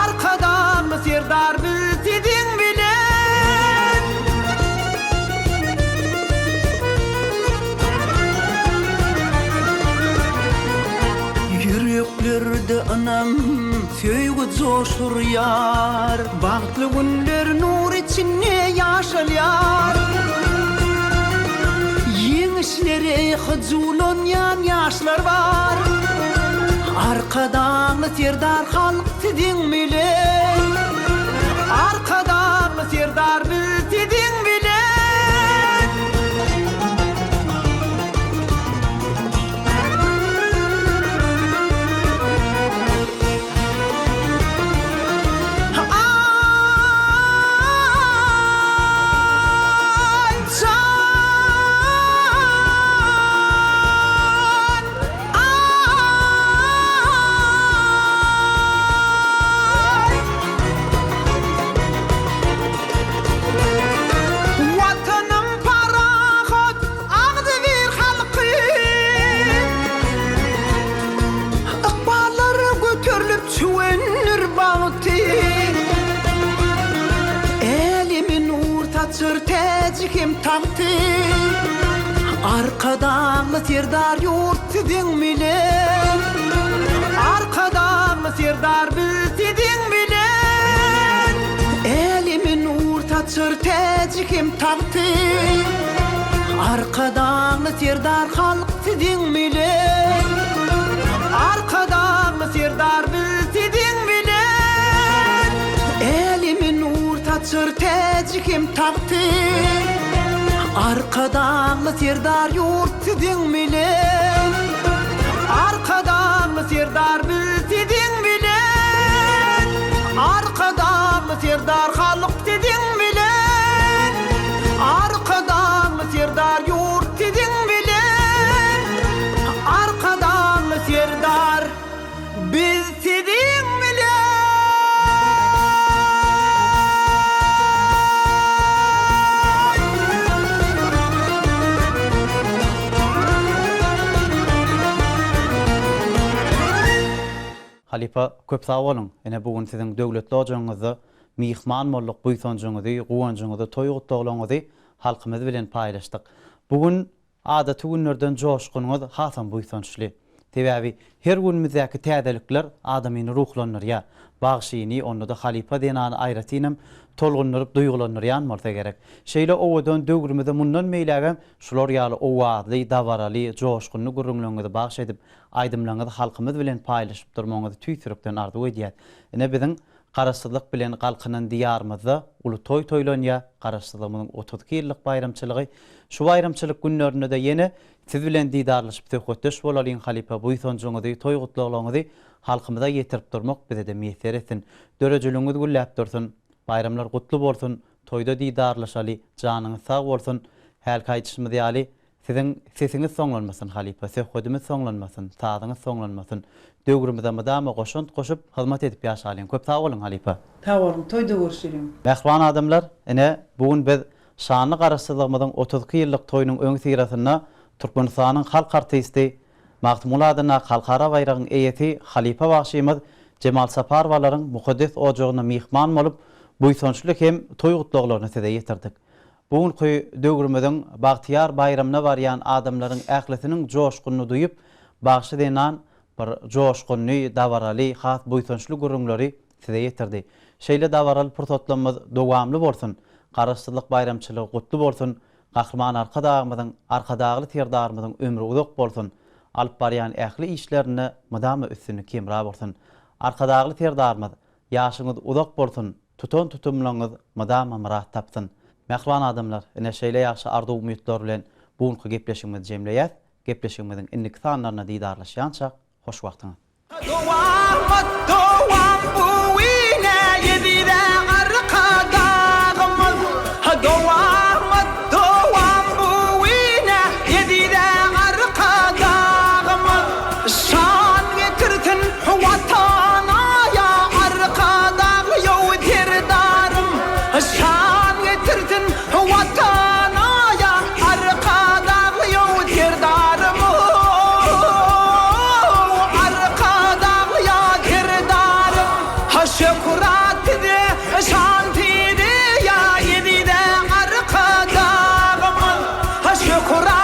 [SPEAKER 5] Arkadagly Serdar biz siziň bilen. Ýüreklerde ynam, söýgi joşurýar. Bagtly günler nur içinde ýaşalýar. Ýeňişlere hyjuwlanýan ýaşlar bar. Arkadagly Serdar halk siziň bilen. Arkadagly Serdar biz siziň bilen. Aý, jan, aý! Watanym parahat, agzybir halkym. Ykballar göterilip çüwendir bagty. Äleme nur saçar täji hem tagty. Arkadagly Serdar ýurt siziň bilen. Arkadagly Serdar biz siziň bilen. Äleme nur saçar täji hem tagty. Arkadagly Serdar halk siziň bilen. Arkadagly Serdar biz siziň bilen. Äleme nur saçar täji hem tagty. Arkadagly Serdar ýurt siziň bilen. Arkadagly Serdar biz siziň bilen. Arkadagly Serdar halk siziň bilen. Arkadagly Serdar ýurt siziň bilen. Arkadagly Serdar biz siziň bilen.
[SPEAKER 1] Halypa köp sag boluň. Ine bu gün siziň döwletli ojagyňyzda myhman bolduk, buýsanjyňyzy, guwanjyňyzy, toý gutlaglaryňyzy halkymyz bilen paýlaşdyk. Bu gün adaty günlerden joşgunyňyz hasam buýsançly. Sebäbi her günümizdäki täzelikler adamyny ruhlandyrýar. Bagşyny, onda-da halypa zenany aýratynam tolgundyryp duýgulandyrýan bolsa gerek. Şeýle owadan döwrümize mundan beýlägem şular ýaly owazly, dabaraly, joşgunly gürrüňleriňizi bagş edip, aýdymlaryňyzy halkymyz bilen paýlaşyp durmagyňyzy tüýs ýürekden arzuw edýäs. Ine biziň Garaşsyzlyk bilen galkynan Diýarymyzda uly toý toýlanýar, Garaşsyzlygymyzyň 32 ýyllyk baýramçylygy. Şu baýramçylyk günlerinde-de ýene Siz bilen didarlaşyp söhbetdeş bolalyň halypa buýsanjyňyzy, toý gutlaglaryňyzy halkymyza ýetirip durmak bize-de miýesser etsin. Döredijiligiňiz gülläp dursun. Baýramlar gutly bolsun. Toýda didarlaşaly. Janyňyz sag bolsun. Hälki aýdyşymyz ýaly, Siziň sesiňiz soňlanmasyn halypa, söhbedimiz soňlanmasyn, sazyňyz soňlanmasyn. Döwrümize mydama goşant goşup, hyzmat edip ýaşalyň. Köp sag boluň halypa.
[SPEAKER 2] Sag boluň, toýda görüşeliň.
[SPEAKER 1] Mähriban adamlar, ine, bu gün biz şanly Garaşsyzlygymyzyň 32 ýyllyk toýunyň öňüsyrasynda Türkmenistanyň halk artisti, Magtymguly adyndaky Halkara baýragyň eýesi halypa bagşymyz Jemal Saparowalaryň mukaddes ojagynda myhman bolup, buýsançly hem toý gutlaglaryny size ýetirdik. Bu günki döwrümiziň bagtyýar baýramyna barýan adamlaryň ählisiniň joşgunyny duýup, bagşy zenan bir joşgunly, dabaraly, has buýsançly gürrüňleri size ýetirdi. Şeýle dabaraly pursatlarymyz dowamly bolsun! Garaşsyzlyk baýramçylygy gutly bolsun! Gahryman Arkadagymyzyň, Arkadagly Serdarymyzyň ömri uzak bolsun, alyp barýan ähli işlerinde mydama üstünlik hemra bolsun! Arkadagly Serdarymyz, ýaşyňyz uzak bolsun, tutan tutumlaryňyz mydama myrat tapsyn! Mähriban adamlar, ine şeýle ýagşy arzuw-umytlar bilen bu günki gepleşigimizi jemleýäs. Gepleşigimiziň indiki sanlarynda didarlaşýançak, hoş wagtyňyz!
[SPEAKER 5] Dowamat dowam bu ine eziz Arkadagymyz Dowamat dowam bu ine eziz Arkadagymyz Şan getirsin Watana ýa Arkadagly ýow Serdarym Şan getirsin Watana ýa Arkadagly ýow Serdarym Arkadagly ýa Serdarym Şöhrat size şan size ýa eziz Arkadagymyz Şöhrat.